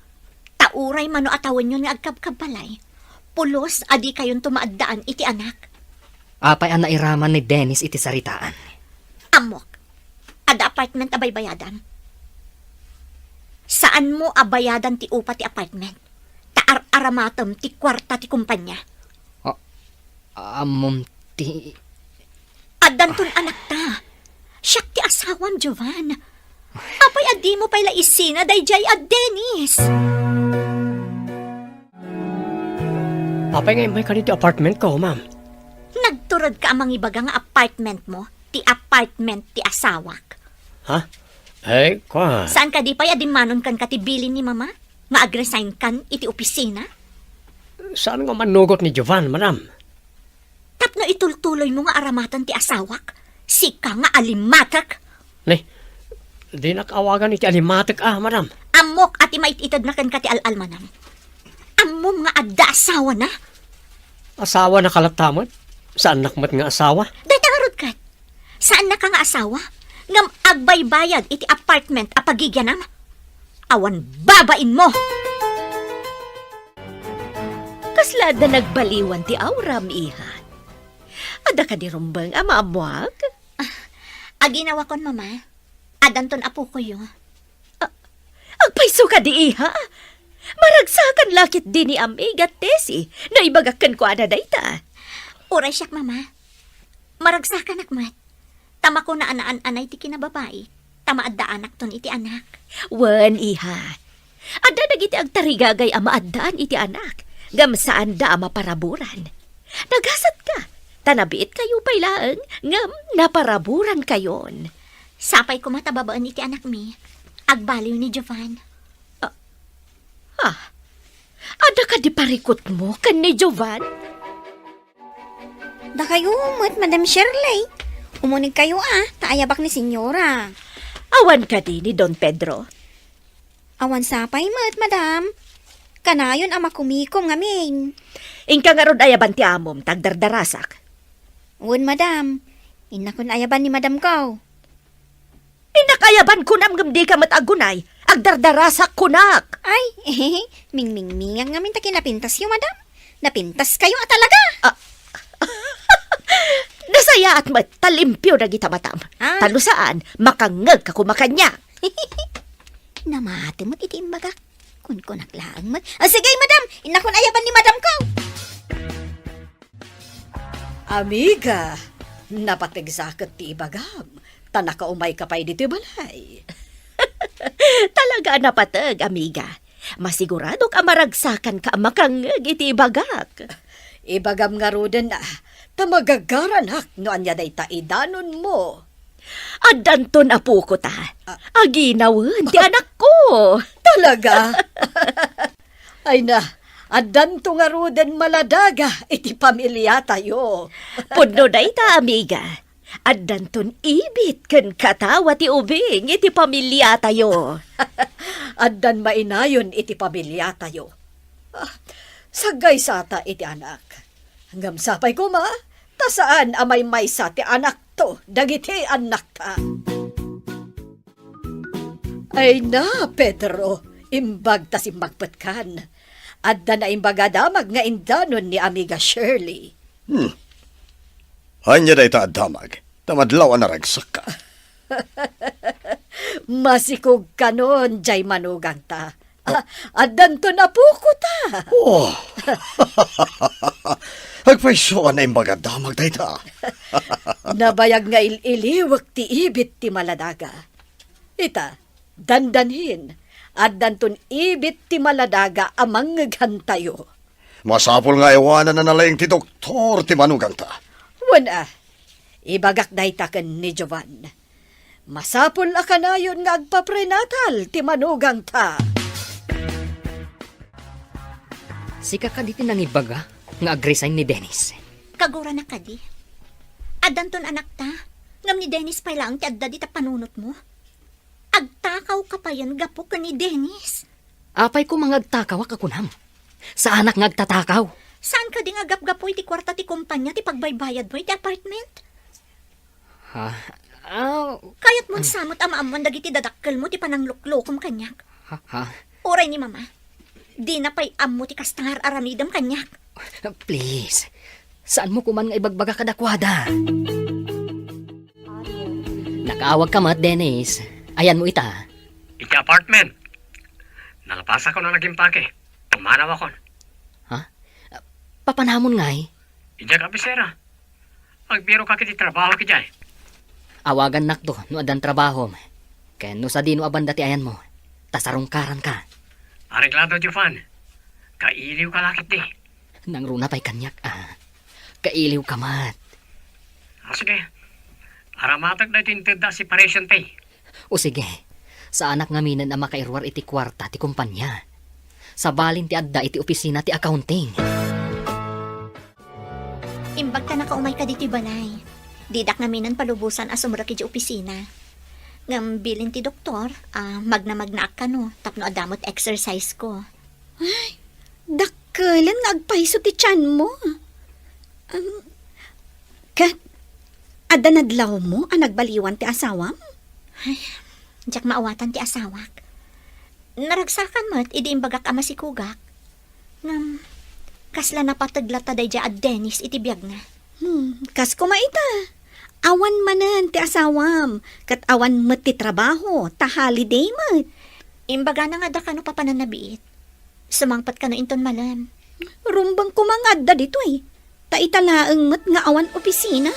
Ta uray mano a tawenyon nga agkabkabbalay, pulos a dikayonto maaddaan iti anak. Apay a nairaman ni Dennis iti saritaan? Ammok, adda apartment a baybayadam. Saanmo a bayadan ti upa ti apartment, ta ar-aramatem ti kuarta ti kompania. A-, ammom ti Addanton anakta. Siak ti asawam, Jovan. Apay a dimo pay la isina daydiay a Dennis? Apay nga immay kadi ti apartment ko, ma'am? Nagturedka a mangibaga nga apartment mo, ti apartment ti asawak. Ha? Eh, kwa? Saan kadi pay a dimmanon kenka ti bilin ni Mama nga agresign kan iti opisina? Saan nga mannugot ni Jovan, madam? Tapno itultuloymo nga aramaten ti asawak, sika nga alimatek. Ne, dinak awagan iti alimatek a, madam. Ammok a ti mait-itedna kenka ti al-almanam. Ammom nga adda asawana. Asawana ka latta met? Saannak met nga asawa? Dayta ngarud ket. Saannaka nga asawa, ngem agbaybayad iti apartment a pagigianam. Awan babainmo! Kasla adda nagbaliwan ti auram, iha? Adda kadi rumbeng a maammoak? Ah, aginawakon, Mama. Addanton apokoyo. Ah, agpayso kadi, iha? Maragsakan la ketdi ni amiga Tessie no ibagak kenkuana dayta. Uray siak, Mama. Maragsakanak met. Ta makunaan a naan-anay ti kinababai, ta maaddaanakton iti anak. Wen, iha. Adda dagiti agtarigagay a maaddaan iti anak, ngem saanda a maparaburan. Nagasatka, ta nabiitkayo pay laeng, ngem naparaburankayon. Sapay koma ta babaen iti anakmi, agbaliw ni Jovan. Ah, ah. Adda kadi parikutmo ken ni Jovan? Dakayo met, Madam Shirley. Umunegkayo a, ta ayabak ni Senyora. Awan kadi ni Don Pedro? Awan sapay met, Madam. Kanayon a makumikom ngamin. Inka ngarud ayaban ti amom, ta agdardarasak. Wen, Madam. Innakon ayaban ni Madam ko. Innak ayaban kunam ngem dika met agunay. Agdardarasak kunak. Ay, mingmingmingan ngamin ta kinapintasyo, madam. Napintaskayo a talaga. Ah. Nasayaat met ta limpio dagita matam. Ah. Ta no saan, makangngeg ka koma kaniak. Namati met iti imbagak. Kunkunak laeng met. Ah, sige, madam. Innakon ayaban ni madam ko. Amiga, napateg sa ket ti ibagam, ta nakaumayka pay ditoy balay. Talaga a napateg, amiga. Masiguradok a maragsakanka a makangngeg iti ibagak. Ibagam ngaruden a, ta magagaranak no ania dayta idanonmo. Addanton apoko ta. Ah. Aginawen ti anakko. Talaga? Ay na, addanto ngaruden maladaga iti pamiliatayo. Pudno dayta, amiga. Addanton ibit ken katawa ti ubing iti pamiliatayo. Addan mainayon iti pamiliatayo. Ah, saggaysata iti anak. Ngem sapay koma, ta saan a maymaysa ti anakto dagiti annakta. Ay na, Pedro, imbag ta simmagpetkan. Adda naimbag a damag nga indanon ni Amiga Shirley. Hmm. Ania dayta a damag? Ta madlaw a naragsakka. Masikog kanon, jay manugangta. Ah, addanton a puko ta. Oh. Agpayso a naimbag a damag dayta. Nabayag nga il-iliwek ti ibit ti maladaga. Ita, dandanhin, addanton ibit ti maladaga a mangngeghantayo. Masapul nga awanan a nalaing ti doktor ti manugangta. Wen a, ibagak dayta ken ni Jovan. Masapul a kanayon nga agpaprenatal ti manugangta. Sika kadi ti nangibaga nga agresign ni Dennis? Kagurana kadi. Addanton anakta, ngem ni Dennis pay laeng ti adda dita panunotmo. Agtakaw ka payen gapu ken ni Dennis. Apay koma nga agtakawak a kunam? Saanak nga agtatakaw. Saan kadi nga gapgapu iti kuarta ti kumpanya ti pagbaybayadmo iti apartment? Ha? Ah, kayatmon sa met a maammoan dagiti dadakkelmo ti panangluklokom kaniak. Ha? Ha? Uray ni Mama, dina pay ammo ti kasta nga ar-aramidem kaniak. Please, saanmo koman nga ibagbaga kadakuada. Nakaawagka met, Dennis. Ayanmo ita. Iti apartment. Nalapasakon a nagimpake. Pumanawakon. Ha? Papanamon ngay? Idiay kabisera. Agbiroka iti trabaho idiay. Awagannakto no addan trabahom. Ken no sadino a banda ti ayanmo, ta sarungkaranka. Areglado, Jovan. Kailiwka la ketdi. Nangruna pay kaniak a. Kailiwka met. Ah, sige. Aramatek daytoy intedda a separation pay. O sige. Saanak ngaminen a makairuar iti kuarta ti kumpanya. Sabalin ti adda iti opisina ti accounting. Imbag ta nakaumayka ditoy balay. Didak ngaminen palubosan a sumrek idiay opisina. Ngem bilin ti doktor a magnamagnaak kano tapno adda met exercise ko. Ay, dakkelen nga agpayso ti tianmo. Am, ket, adda nadlawmo a nagbaliwan ti asawam? Ay, diak maawatan ti asawak. Naragsakan met idi imbagak a masikogak. Ngem, kasla napateg latta daydiay a Dennis iti biagna. Hmm, kas koma ita. Awan manen ti asawam, ket awan met ti trabaho, ta holiday met. Imbagana nga adda kano papanannabiit. Sumangpet kano inton malem. Rumbeng koma nga adda ditoy. Ta ita laeng met nga awan opisina.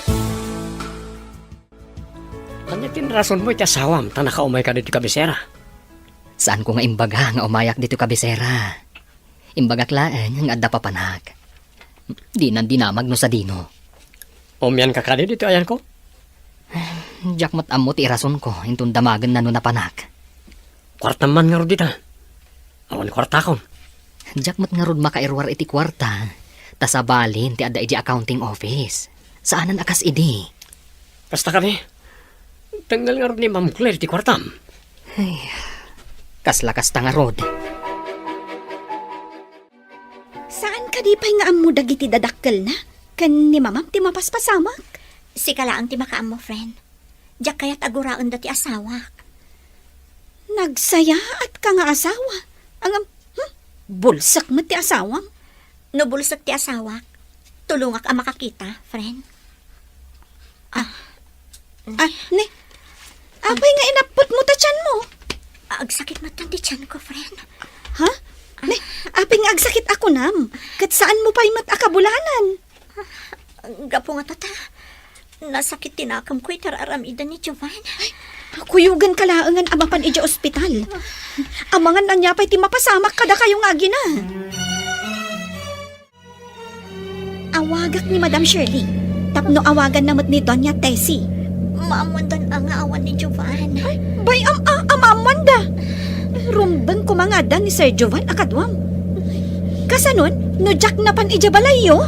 Ania ti rasonmo iti asawam ta nakaumayka ditoy kabisera? Saanko nga imbaga nga umayak ditoy kabisera. Imbagak laeng nga adda papanak. Dinan dinamag no sadino. Umianka kadi ditoy ayanko? Diak met ammo ti irasonko inton damagenna no napanak. Kuartam man ngarud dita. Awan kuartakon. Diak met ngarud makairuar iti kuarta, ta sabalin ti adda idiay accounting office. Saanen a kas idi. Kasta kadi, dengngel ngarud ni Ma'am Claire ti kuartam. Ay, kasla kasta ngarud. Saan kadi pay nga ammo dagiti dadakkelna ken ni Mamam ti mapaspasamak? Sika laeng ti makaammo, friend. Diak kayat a guraenda ti asawak. Nagsayaatka nga asawa. Ngem, hmm, bulsek met ti asawam. No bulsek ti asawak, tulongak a makakita, friend. Ah. Ah, ne. Apay nga inapputmo ta tianmo? Agsakit met ti tianko, friend. Ha? Ne, apay nga agsakit a kunam? Ket saanmo pay met a kabulanan? Gapu nga tata, nasakit ti nakemko iti ar-aramiden ni Jovan. Ay, kuyogenka laengen a mapan idiay ospital. Amangan ania pay ti mapasamak kadakayo nga agina. Awagak ni Madam Shirley, tapno awaganna met ni Doña Tessie. Maammoandan a nga awan ni Jovan. Ay, bay-am a, a maammoanda. Rumbeng koma nga adda ni Sir Jovan a kaduam. Kasanon, no diak napan idiay balayyo?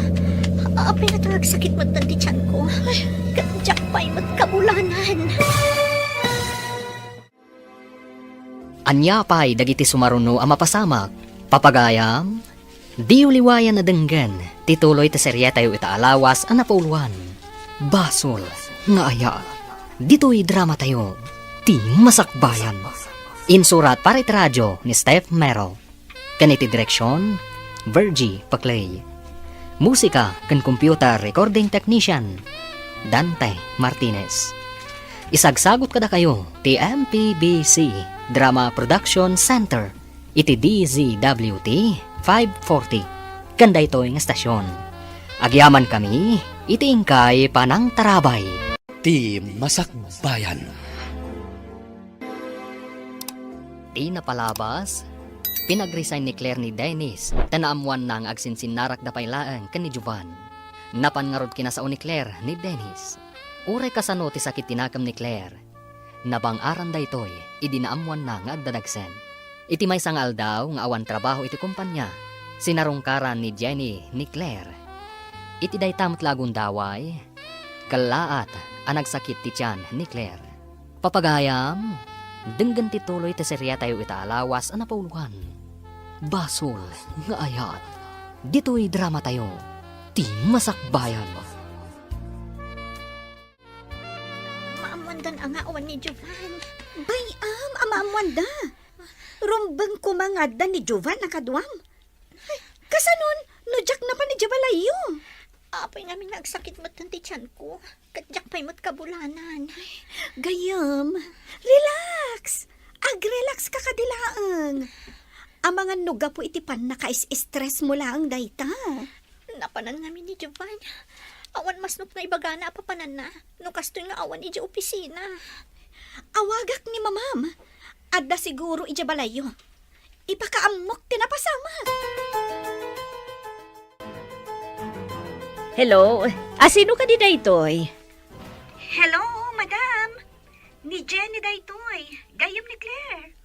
Apay nga agsakit met ti tianko. Ket diak pay met kabulanan. Ania pay dagiti sumaruno a mapasamak? Papagayam, diyo liwayan a denggen ti tuloy ti serietayo ita a lawas a napauluan, Basol nga Ayat. Ditoy dramatayo, ti Masakbayan. Insurat para iti radio ni Steph Merrill. Ken iti direksion, Virgie Paclay. Musika ken computer recording technician, Dante Martinez. Isagsagut kadakayo ti M P B C Drama Production Center iti D Z W T five forty, ken daytoy nga estasion. Agyamankami iti inkay panangtarabay. Ti Masakbayan. Ti napalabas, pinag-resign ni Claire ni Dennis, ta naammoanna nga agsinsinnarakda pay laeng ken ni Jovan. Napan ngarud kinasao ni Claire ni Dennis. Uray kasano ti sakit ti nakem ni Claire, nabang-aran daytoy idi naammoanna nga agdadagsen. Iti maysa nga aldaw nga awan trabaho iti kompania, sinarungkaran ni Jenny ni Claire. Iti dayta met la a gundaway, kellaat a nagsakit ti tian ni Claire. Papagayam, denggen ti tuloy ti seriatayo ita a lawas a napauluan. Basol nga ayat. Ditoy dramatayo, ti masakbayan. Maammoandan a nga awan ni Jovan. Bay-am a maammoanda. Rumbeng koma nga adda ni Jovan a kaduam. Ay, kasanon, no diak napan idiay balayyo? Apay ngamin nga agsakit met ti tianko, ket diak pay met kabulanan. Gayyem, relax. Agrelax ka kadi laeng. Amangan no gapu iti pannakais-stress mo laeng dayta. Napanan ngamin ni Jovan. Awan masnok nga ibagana a papananna, no kastoy nga awan idiay opisina. Awagak ni Mamam. Adda siguro idiay balayyo. Ipakaammok ti napasamak. Hello? A, sino kadi daytoy? Hello, madam. Ni Jenny daytoy. Gayyem ni Claire.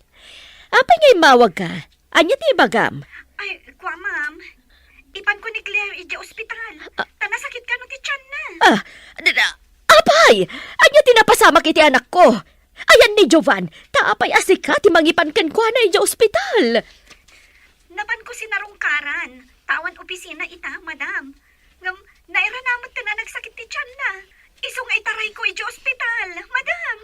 Apay nga immawag ka? Ania ti ibagam? Ay, kua, ma'am. Ipanko ni Claire idiay ospital. Ah. Ta nasakit kano ti tianna. Ah, d-, d-, apay! Ania ti napasamak iti anakko? Ayan ni Jovan, ta apay a sika ti mangipan kenkuana idiay ospital? Napanko sinarungkaran, ta awan opisina ita, madam. Ngem, nairana met ti nagsakit ti tianna. Isu nga itarayko idiay ospital, madam.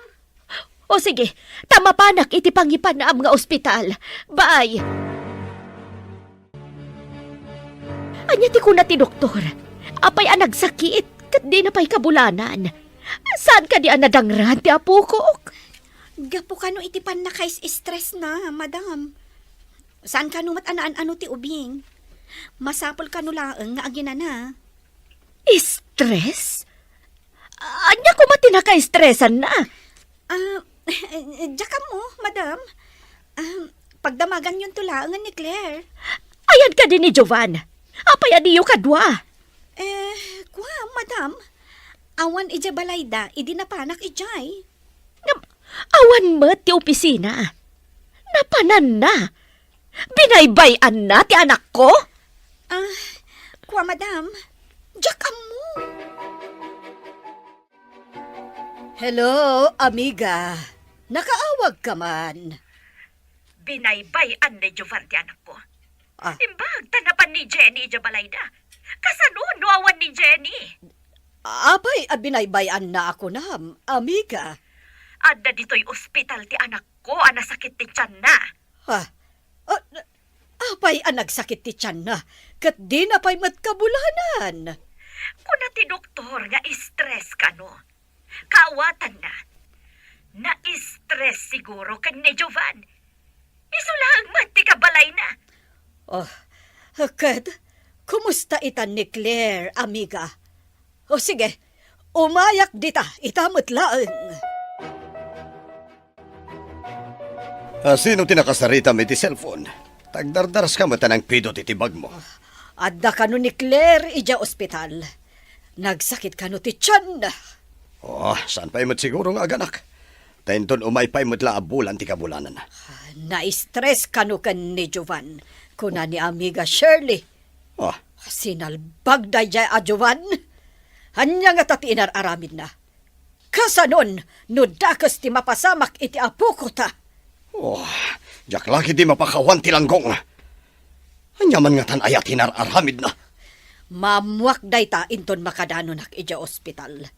O sige, ta mapanak iti pangipan-am nga ospital. Bye! Ania ti kuna ti doktor? Apay a nagsakit, ket dina pay kabulanan? Saan kadi a nadangran ti apokok? Gapu kano iti pannakais-stress na, madam. Saan kano met a naan-ano ti ubing? Masapul kano laeng nga aginana. Stress? Ania koma ti nakaestresanna? Ah, diak ammo, madam. Ah, pagdamaganyonto laengen ni Claire. Ayan kadi ni Jovan? Apay a diyo kadua? Eh, kua, madam. Awan idiay balayda idi napanak idiay. Ngem, awan met ti opisina. Napananna. Binaybay-anna ti anakko? Ah, kua, madam. Diak ammo. Hello, amiga. Nakaawag ka man? Binaybay-an ni Jovan ti anakko. Ah. Imbag ta napan ni Jenny idiay balayda. Kasano no awan ni Jenny? Apay a binaybay-anna a kunam, amiga? Adda ditoy ospital ti anakko a nasakit ti tianna. Ha? Ah, apay a nagsakit ti tianna, ket dina pay met kabulanan? Kuna ti doktor nga stress kano. Kaawatanna, na-stress siguro ken ni Jovan. Isu laeng met ti kabalayna. Oh, ket kumusta itan ni Claire, amiga? O sige, umayak dita, ita met laeng. Ah, sino ti nakasaritam iti cellphone? Tagdardaraska met a nangpidot iti bagmo. Adda kano ni Claire idiay ospital. Nagsakit kano ti tianna. Oh, saan pay met siguro nga aganak? Ta inton umay pay met la a bulan ti kabulanan. Na-stress kano ken ni Jovan, kuna ni amiga Shirley. Ah. Sinalbag daydiay a Jovan. Ania ngata ti inar-aramidna? Kasanon no dakes ti mapasamak iti apokota? Oh, diak la ketdi mapakawan ti langgong. Ania man ngatan aya ti inar-aramidna? Maammoak dayta inton makadanonak idiay ospital.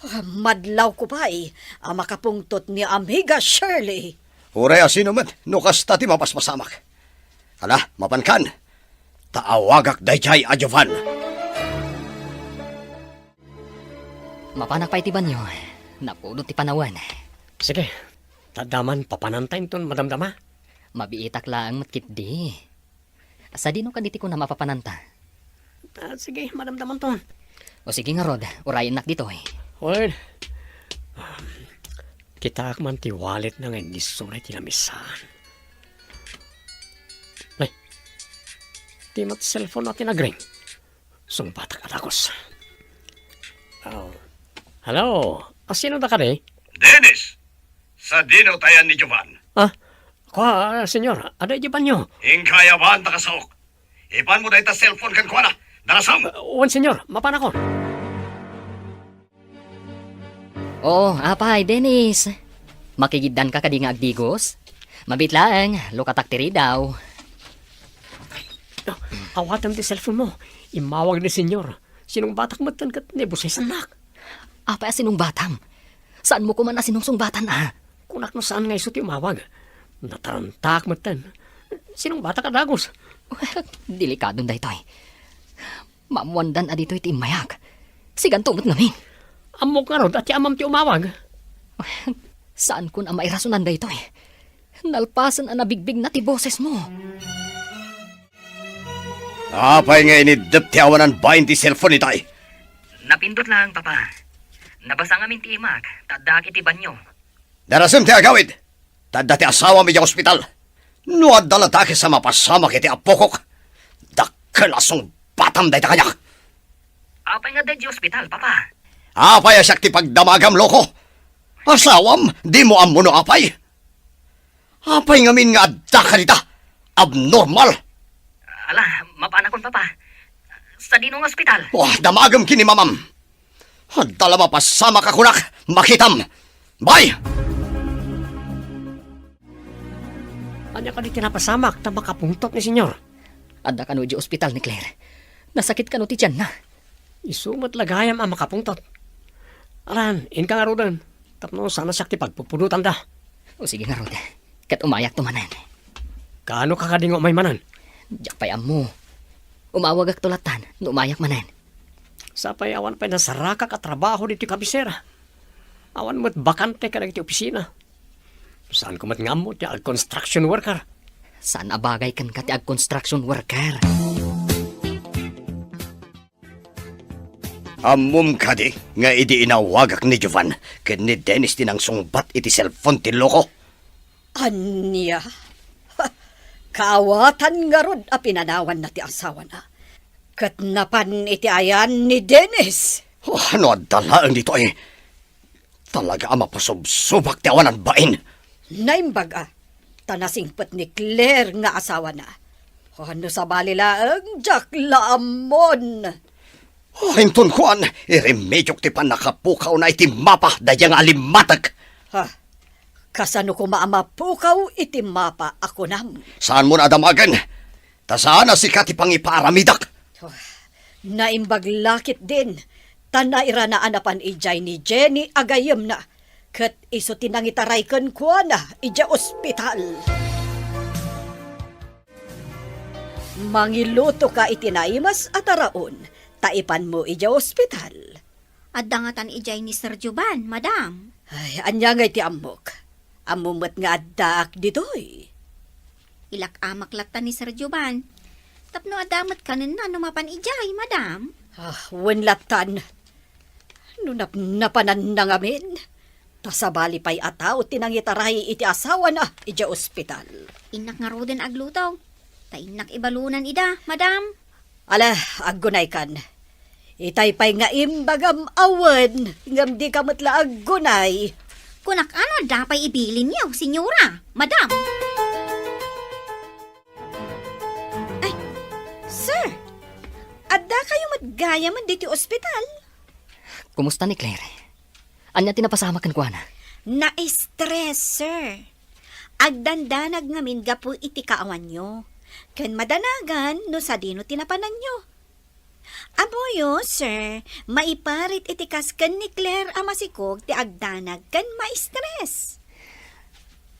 Ah, madlawko pay a makapungtot ni Amiga Shirley. Uray a sino met, no kasta ti mapaspasamak. Ala, mapankan. Ta awagak daydiay a Jovan. Mapanak pay ti banio. Napudot ti panawen. Sige, ta adda man papananta inton madamdama. Mabiitak laeng met ketdi. Sadino kadi ti kunam a papananta? Ah, sige, madamdamanton. O sige ngarud, urayennak ditoy. Wen, kitaak man ti wallet na nga innisso na iti lamisaan. Ay, ti met cellphone na ti nagring. Sungbatak a dagus. Oh. Hello, asino da kadi? Dennis! Sadino tayan ni Jovan? Ah, kua, senyor, adda idiay banio. Inka ayaban ta kasaok. Ipanmo dayta cellphone kenkuana. Darasem! Ah, wen, senyor, mapanakon. Oo, apay, Dennis. Makigiddanka kadi nga agdigos? Mabiit laeng, lukatak ti ridaw. Ah, awatem ti cellphone mo. Immawag ni senyor. Sinungbatak metten ket naibusesennak. Apay a sinungbatam? Saanmo koma a sinungsungbatan a? Kunak no saan nga isu ti umawag. Natarantaak metten. Sinungbatak a dagus. Well, delikadon daytoy. Maammoandan a ditoy ti immayak. Siganto met ngamin. Ammok ngarud a ti amam ti umawag. Saankon a mairasonan daytoy. Nalpasen a nabigbigna ti bosesmo. Apay nga iniddep ti awanan bain ti cellphone itay? Napindot laeng, Papa. Nabasa ngamin ti imak, ta addaak iti banio. Darasem ti agawid, ta adda ti asawam idiay ospital. No adda la dakes a mapasamak iti apokok, dakkel a sungbatam dayta kaniak. Apay nga adda idiay ospital, Papa? Apay a siak ti pagdamagam, loko? Asawam, dimo ammo no apay? Apay ngamin nga adda kadita? Abnormal! Ala, mapanakon, Papa. Sadino nga ospital? Wah, damagem ken ni mamam. Adda la mapasamak a kunak, makitam. Bye! Ania kadi ti napasamak ta makapungtot ni Senyor? Adda kano idiay ospital ni Claire. Nasakit kano ti tianna. Isu met la gayam a makapungtot. Alan, inka ngaruden, tapno saan a siak ti pagpupudotanda. O sige ngarud, ket umayakto manen. Kaano ka kadi nga umay manen? Diak pay ammo. Umawagakto lattan no umayak manen. Sapay awan pay nasarakak a trabaho ditoy kabisera. Awan met bakante kadagiti opisina. Saanko met nga ammo ti ag-construction worker. Saan a bagay kenka ti ag-construction worker. Ammom kadi nga idi inawagak ni Jovan ken ni Dennis ti nangsungbat iti cellphone ti loko? Ania? Ha, kaawatan ngarud a pinanawanna ti asawana. Ket napan iti ayan ni Dennis. Oh, no adda laeng ditoy. Talaga a mapasubsubak ti awanan bain. Naimbag a, ta nasingpet ni Claire nga asawana. Oh, no sabali laeng, diak la ammon. Oh, inton kuan, iremediok ti pannakapukawna iti mapa daydiay nga alimmatek. Ha? Kasano koma a mapukaw iti mapa a kunam? Saanmon a damagen, ta saan a sika ti pangipaaramidak. Oh, naimbag la ketdin, ta nairana a napan idiay ni Jenny a gayyemna, ket isu ti nangitaray kenkuana idiay ospital. Mangilutoka iti naimas a taraon, ta ipanmo idiay ospital. Adda ngatan idiay ni Sir Jovan, madam. Ay, ania ngay ti ammok? Ammo met nga addaak ditoy. Ilak-amak latta ni Sir Jovan. Tapno adda met kanenna no mapan idiay, madam. Ah, wen lattan. No napnapananna ngamin, ta sabali pay a tao ti nangitaray iti asawana idiay ospital. Innak ngaruden agluto. Ta innak ibalunan ida, madam. Ala, aggunaykan. Itay pay nga imbagam a wen, ngem dika met la aggunay. Kunak ano adda pay ibilinyo, senyora, madam. Ay, sir, adda kayo met gayamen ditoy ospital? Kumusta ni Claire? Ania ti napasamak kenkuana? Na-stress, sir. Agdandanag ngamin gapu iti kaawanyo. Ken madanagan no sadino ti napananyo. Ammoyo, sir, maiparit iti kas ken ni Claire a masikog ti agdanag ken maistres.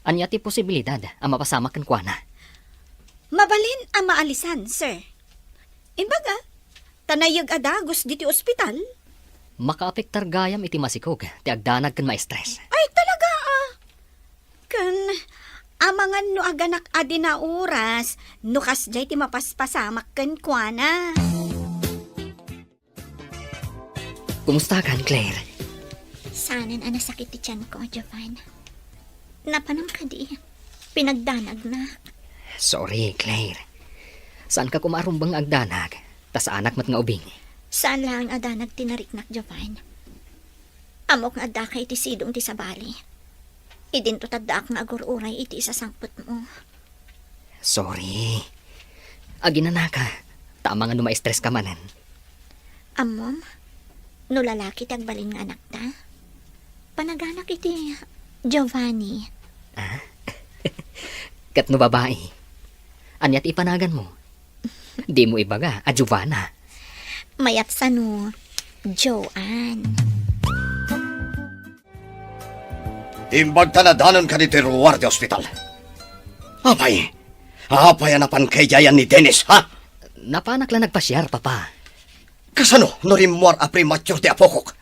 Ania ti posibilidad a mapasamak kenkuana? Mabalin a maalisan, sir. Imbaga, ta naiyeg a dagus ditoy ospital. Makaapektar gayam iti masikog ti agdanag ken maistres. Ay, talaga, ah. Ken, amangan no aganak a di nauras, no kasdiay ti mapaspasamak kenkuana. Kumustakan, Claire? Saanen a nasakit ti tianko, Jovan. Napanam kadi, pinagdanagnak. Sorry, Claire. Saanka koma a rumbeng nga agdanag, ta saanak met nga ubing. Saan laeng a danag ti nariknak, Jovan. Ammok nga addaka iti sidong ti sabali. Idinto ti addaak nga agur-uray iti isasangpetmo. Sorry. Aginanaka, ta amangan no maistres ka manen. Ammom, no lalaki ti agbalin nga anakta, panaganak iti Giovanni. Ah? Ket no babai, ania ti ipanaganmo? Dimo ibaga a Giovanna. Mayat sano, Joanne. Imbag ta nadanonka ditoy ruar ti ospital. Apay? Apay a napanka idiay ni Dennis, ha? Napanak la nagpasiar, Papa. Kasano no rimmuar a premature ti apokok?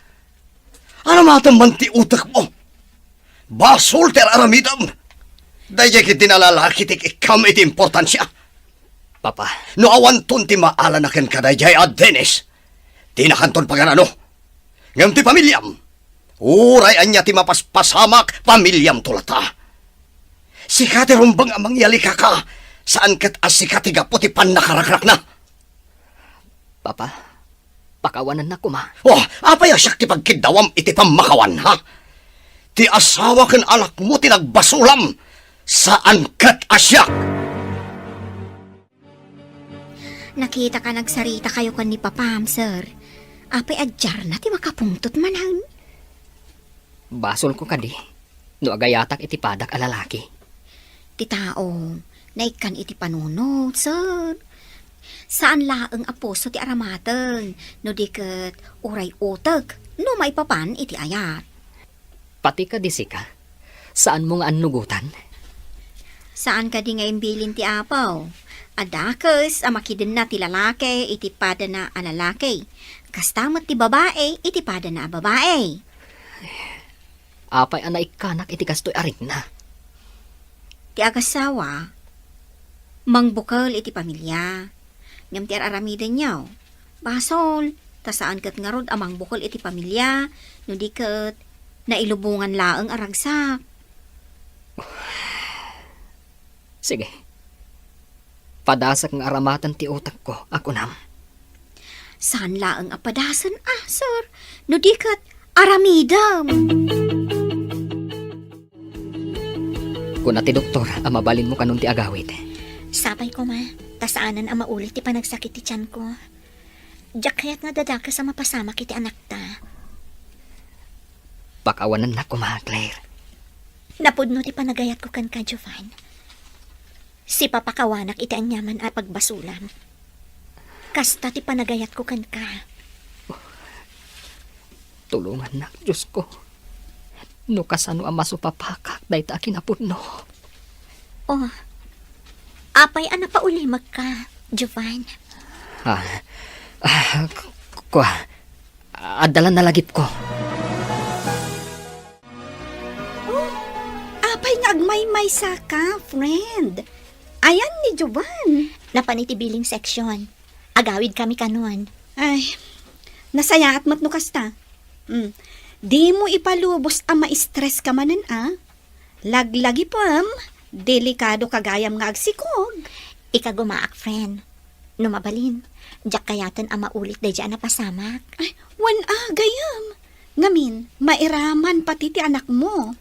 Aramatem man ti utekmo. Basol ti ar-aramidem. Daydiay ketdin a lalaki ti ikkam iti importansia. Papa. No awanton ti maala kenka daydiay a Dennis, dinakanton paganano. Ngem ti pamiliam, uray ania ti mapaspasamak, pamiliamto latta. Sika ti rumbeng a mangiyalikaka, saan ket a sika ti gapu ti pannakarakrakna. Papa, pakawanennak koma. Oh, apay a siak ti pagkiddawam iti pammakawan, ha? Ti asawa ken anakmo ti nagbasolam, saan ket a siak. Nakitaka nagsaritakayo ken ni Papam, sir. Apay a diarna ti makapungtot manen? Basolko kadi no agayatak iti padak a lalaki. Ti tao, naikkan iti panunot, sir. Saan laeng a puso ti aramaten, no di ket uray utek, no maipapan iti ayat. Pati kadi sika, saanmo nga annugotan? Saan kadi nga imbilin ti Apo a dakes a makidenna ti lalaki iti padana a lalaki, kasta met ti babai iti padana a babai? Apay a naikkanak iti kastoy a rikna? Ti agasawa, mangbukel iti pamilia. Ngem ti ar-aramidenyo, basol, ta saan ket ngarud a mangbukel iti pamilia, no di ket nailubongan laeng a ragsak. Sige. Padasek nga aramaten ti utekko a kunam. Saan laeng a padasen, ah, sir, no di ket aramidem. Kuna ti doktor a mabalinmo kanon ti agawid. Sapay koma, ta saanen a maulit ti panagsakit ti tianko. Diak kayat nga dadakes a mapasamak iti anakta. Pakawanennak koma, Claire. Napudno ti panagayatko kenka, Jovan. Sipapakawanak iti aniaman a pagbasolam. Kasta ti panagayatko kenka. Tulongannak, Diosko. No kasano a masupapakak dayta a kinapudno. Oh, apay a napaulimekka, Jovan? Ah, ah, k-, kua, adda la nalagipko. Oh, apay nga agmaymaysa ka, friend? Ayan ni Jovan. Napan iti billing section. Agawid kami kanon. Ay, nasayaat met no kasta. Hmm. Dimo ipalubos a ma-stress ka manen, a? Laglagipem, delikado ka gayam nga agsikog. Ikagumaak, friend. No mabalin, diak kayaten a maulit daydiay a napasamak. Ay, wen a, gayam. Ngamin, mairaman pati ti anakmo.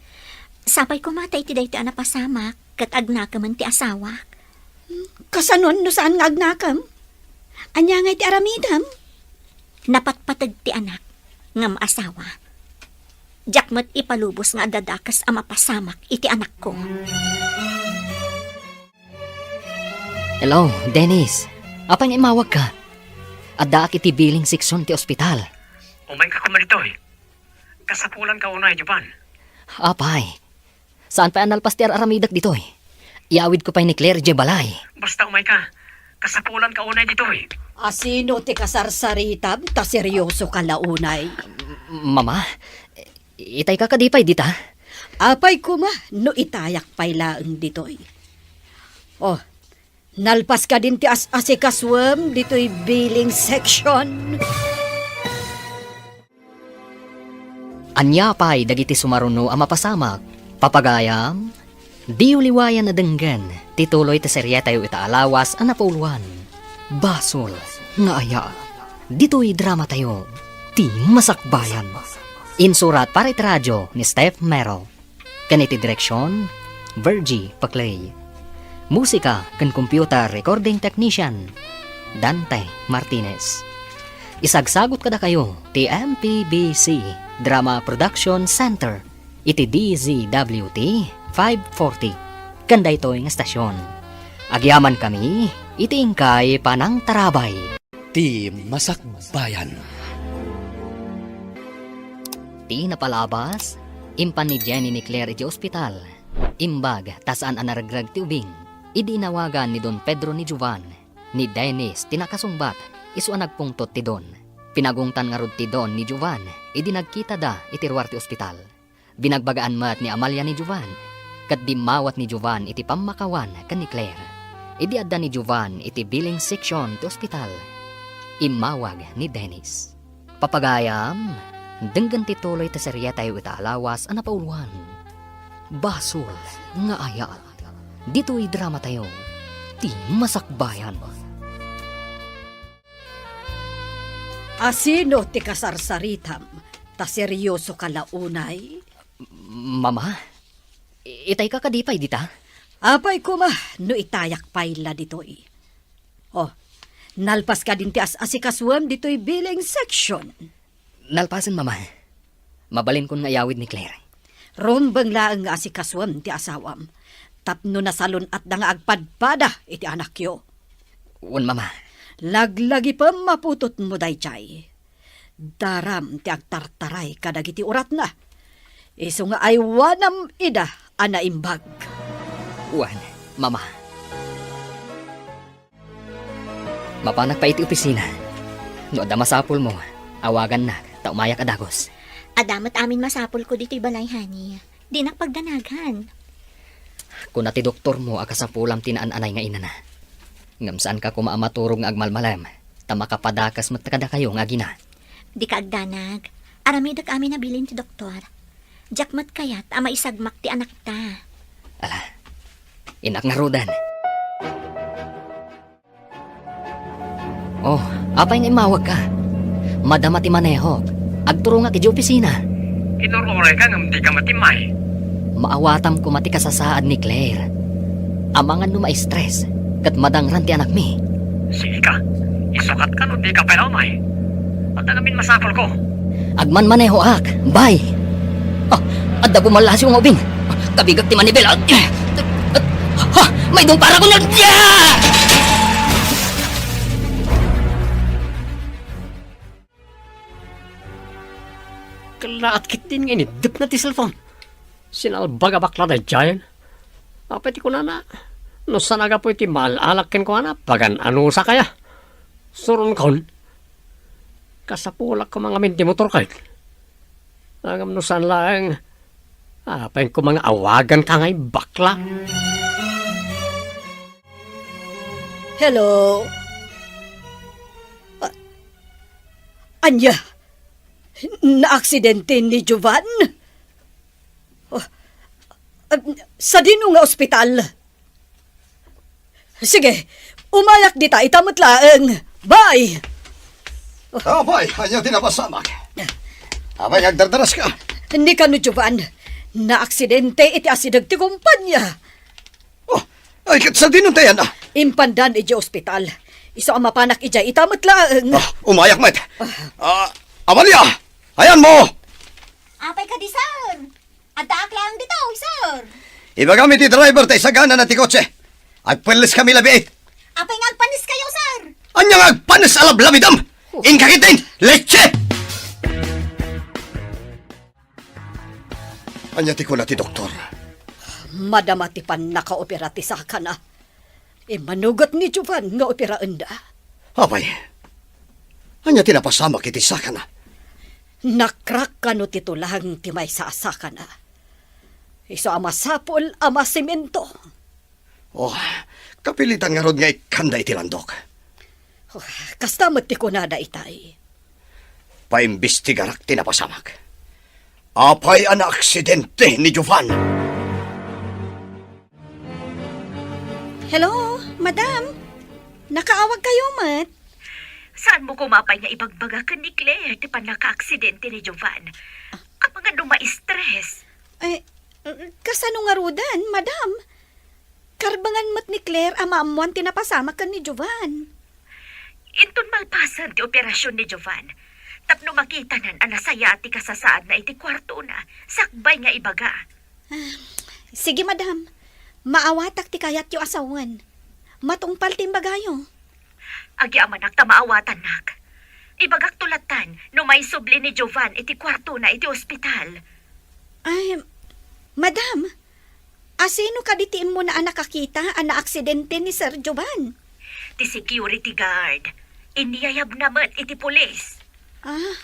Sapay koma ta iti daytoy a napasamak, ket agnakemen ti asawak. Hmm, kasanon no saan nga agnakem? Ania ngay ti aramidem? Napatpateg ti anak, ngem asawa. Diak met ipalubos nga adda dakes a mapasamak iti anakko. Hello, Dennis. Apay nga immawagka? Addaak iti billing section ti ospital. Umayka koma ditoy. Kasapulanka unay, Jovan. Apay, saan pay a nalpas ti ar-aramidek ditoy? Iyawidko pay ni Claire idiay balay. Basta umayka. Kasapulanka unay ditoy. Asino ti kasarsaritam ta seryosoka la unay? M-, Mama, itayka kadi pay dita? Apay koma no itayak pay laeng ditoy. Oh, nalpas kadin ti as-asikasuem ditoy billing section? Ania pay dagiti sumaruno a mapasamak? Papagayam, diyo liwayan a denggen ti tuloy ti serietayo ita a lawas a napauluan. Basol nga aya. Ditoy dramatayo, ti Masakbayan. Insurat para iti radio ni Steph Mero. Ken iti direksion, Virgie Paclay. Musika ken computer recording technician, Dante Martinez. Isagsagut kadakayo ti M P B C Drama Production Center iti D Z W T five forty ken daytoy nga estasion. Agyamankami iti inkay panangtarabay. Ti Masakbayan. Ti napalabas, impan ni Jenny ni Claire iti ospital. Imbag ta saan a naregreg ti ubing. Idi inawagan ni Don Pedro ni Jovan, ni Dennis ti nakasungbat, isu a nagpungtot ti Don. Pinagungtan ngarud ti Don ni Jovan idi nagkitada iti ruar ti ospital. Binagbagaan met ni Amalia ni Jovan, ket dimmawat ni Jovan iti pammakawan ken ni Claire. Idi adda ni Jovan iti billing section ti ospital, immawag ni Dennis. Papagayam, denggen ti tuloy ti serietayo ita a lawas a napauluan. Basol nga aya. Ditoy dramatayo, ti Masakbayan. Asino ti kasarsaritam ta seryosoka la unay? Mama, itayka kadi pay dita? Apay koma no itayak pay la ditoy. Oh, nalpas kadin ti as-asikasuem ditoy billing section? Nalpasen, Mama. Mabalinkon nga iyawid ni Claire. Rumbeng laeng nga asikasuem ti asawam tapno nasalun-atda nga agpadpada iti anakyo. Wen, Mama. Laglagipem a putotmo daydiay. Daram ti agtartaray kadagiti uratna. Isu nga aywanam ida a naimbag. Wen, Mama. Mapanak pay iti opisina. No adda masapulmo, awagannak ta umayak a dagus. Adda met amin masapulko ditoy balay, honey. Dinak pagdanaghan. Kuna ti doktormo a kasapulam ti naan-anay nga inana. Ngem saanka koma a maturog nga agmalmalem, ta makapadakas met kadakayo nga agina. Dika agdanag. Aramidek amin a bilin ti doktor. Diak met kayat a maisagmak ti anakta. Ala, innak ngaruden. Oh, apay nga immawagka? Madama ti manehok. Agturongak idiay opisina. Inur-urayka ngem dika met immay. Maawatam koma ti kasasaad ni Claire. Amangan no ma-stress ket madangran ti anakmi. Sige ka. Isukatka no dika pay la umay. Adda ngamin masapulko. Agmanmanehoak. Bye. Ah, adda bumallasiw nga ubing. Kabigak ti manibela. Ha! Maidong para ko na. Kallaat ketdin nga iniddepna ti cellphone. Sinalbag a bakla daydiayen. Apay ti kunana? No saan a gapu iti maal-alak kenkuana, pagan-anusak aya? Suronkon. Kasapulak koma ngamin ti motor ket. Ngem no saan laeng, apay koma nga awaganka ngay bakla? Hello? A-, ania? Naaksidente ni Jovan? Oh, ah, sadino nga ospital? Sige, umayak dita, ita met laeng. Bye! Oh, bay, ania ti napasamak? Apay nga agdardaraska? Ni kano, Jovan, naaksidente iti asideg ti kumpanya. Oh, ay, ket sadino ti ayanna? Impandan idiay ospital. Isu a mapanak idiay, ita met laeng. Ah, umayak met. Ah. Ah, Amalia, ayanmo! Apay kadi, sir? Addaak laeng ditoy, sir. Ibagam iti driver ta isaganana ti kotse. Agpelleskami labiit. Apay nga agpanneskayo, sir? Ania nga agpannes a lablabidam? Inka ketdin! Leche! Ania ti kuna ti doktor? Madama ti pannakaopera ti sakana. Immanugot ni Jovan nga operaenda. Apay, ania ti napasamak iti sakana? Nakrak kano ti tulang ti maysa a sakana. Isu a masapul a masemento. Oh, kapilitan ngarud nga ikkanda iti landok. Oh, kasta met ti kunada itay. Paimbestigarak ti napasamak. Apay a naaksidente ni Jovan? Hello, madam. Nakaawag kayo met? Saanmo koma pay nga ibagbaga ken ni Claire ti pannakaaksidente ni Jovan? Amangan no ma-stress. Ay, kasano ngaruden, madam? Karbengan met ni Claire a maammoan ti napasamak ken ni Jovan. Inton malpasen ti operasyon ni Jovan, tapno makitanan a nasayaat ti kasasaadna iti kuartona, sakbay nga ibaga. Ah, sige, madam. Maawatak ti kayatyo a sawen. Matungpal ti imbagayo. Agyamanak ta maawatannak. Ibagakto lattan no maisubli ni Jovan iti kuartona iti ospital. Ay, madam, asino kadi ti immuna a nakakita a naaksidente ni Sir Jovan? Ti security guard. Inyayabna met iti pulis. Ah,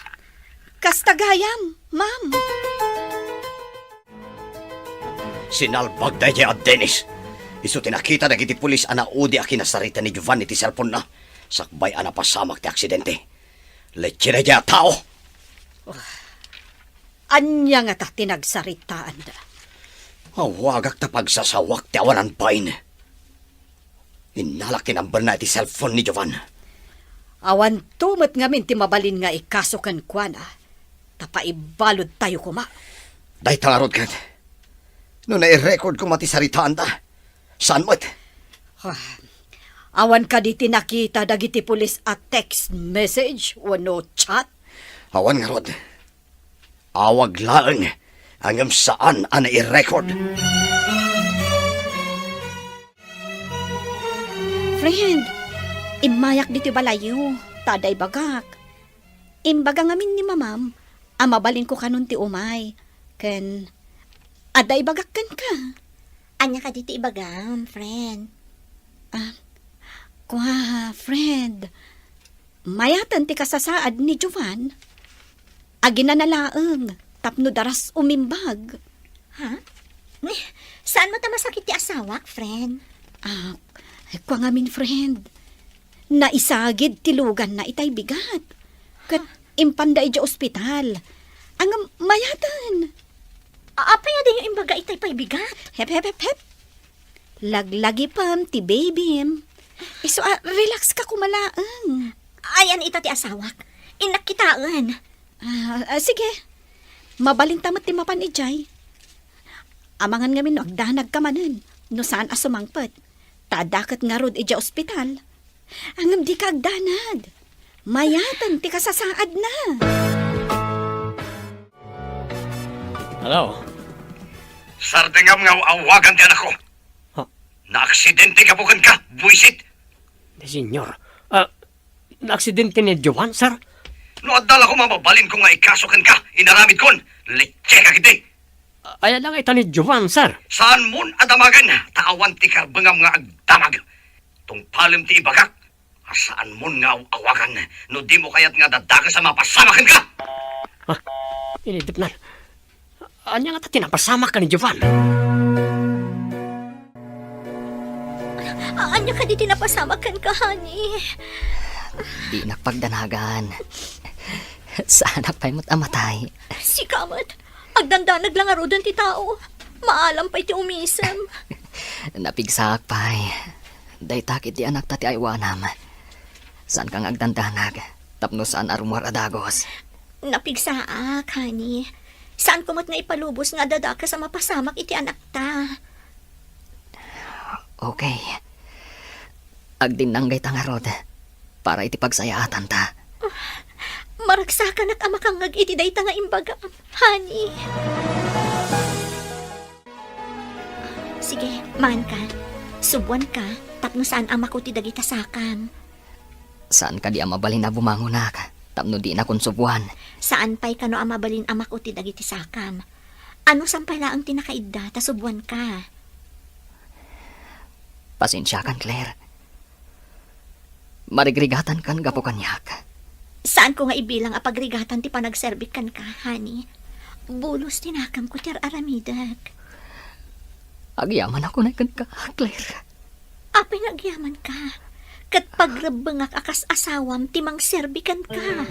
kasta gayam, ma'am. Sinalbag daydiay a Dennis. Isu ti nakita dagiti pulis a naudi a kinasarita ni Jovan iti cellphone-na, sakbay a napasamak ti aksidente. Leche daydiay a tao! Ania ngata ti nagsaritaanda? Awagak ta pagsasawak ti awanan bain. Innalak ti number-na iti cellphone ni Jovan. Awanto met ngamin ti mabalin nga ikaso kenkuana, ta paibaludtayo koma. Dayta ngarud ket, no nai-record koma ti saritaanda, saan met? Ah, awan kadi ti nakita dagiti pulis a text message wenno chat? Awan ngarud. Awag laeng, ngem saan a nai-record. Friend, immayak ditoy balayyo, ta adda ibagak. Imbaga ngamin ni mamam a mabalinko kanon ti umay, ken adda ibagak kenka. Ania kadi ti ibagam, friend? Ah, kua, friend. Mayaten ti kasasaad ni Jovan. Aginana laeng tapno daras umimbag. Ha? Saan met a masakit ti asawak, friend? Ah, kua ngamin, friend. Naisagid ti luganna itay bigat. Ket impanda idiay ospital. Ngem mayaten. A-, apay a diyo imbaga itay pay bigat? Hep, hep, hep, hep. Laglagipem ti babym. Isu a, relax ka koma laeng. Ayan ita ti asawak. Innak kitaen. Ah, ah, sige. Mabalinta met ti mapan idiay. Amangan ngamin no agdanagka manen, no saan a sumangpet. Ta adda ket ngarud idiay ospital. Ngem dika agdanag. Mayaten ti kasasaadna. Hello? Sardengam nga aw-awagan ti anakko. Ha? Naaksidente gapu kenka, buisit! Di, senyor. Ah, naaksidente ni Jovan, sir? No adda la koma mabalinko nga ikaso kenka, inaramidkon. Lecheka ketdi. Aya la nga ita ni Jovan, sir? Saanmon a damagen, ta awan ti karbengam nga agdamag. Tungpalem ti ibagak, a saanmon nga aw-awagan no dimo kayat nga dadakes a mapasamak kenka. Ah, inidipnan. Ania ngata ti napasamak ken ni Jovan? A-, ania kadi ti napasamak kenka, honey? Dinak pagdanagan. Saanak pay met a matay. Sika met, agdandanag la ngaruden ti tao. Maalam pay ti umisem. Napigsaak pay. Dayta ketdi anakta ti aywanam. Saanka nga agdandanag tapno saan a rummuar a dagus. Napigsaak, honey. Saanko met nga ipalubos nga adda dakes a mapasamak iti anakta. Okay. Agdinnanggayta ngarud para iti pagsayaatanta. Maragsakanak a makangngeg iti dayta nga imbagam, honey. Sige, maanka. Subuanka tapno saan a maku ti dagita sakam. Saan kadi a mabalin a bumangonak tapno dinakon subuan? Saan pay kano a mabalin a makuti dagiti sakam? Anusam pay laeng ti nakaidda ta subuanka? Pasensiakan, Claire. Marigrigatankan gapu kaniak. Saanko nga ibilang a pagrigatan ti panagserbik kenka, honey. Bulos ti nakamko ti ar-aramidek. Agyamanak unay kenka, Claire. Apay nga agyamanka? Ket pagrebbengak a kas asawam ti mangserbi kenka.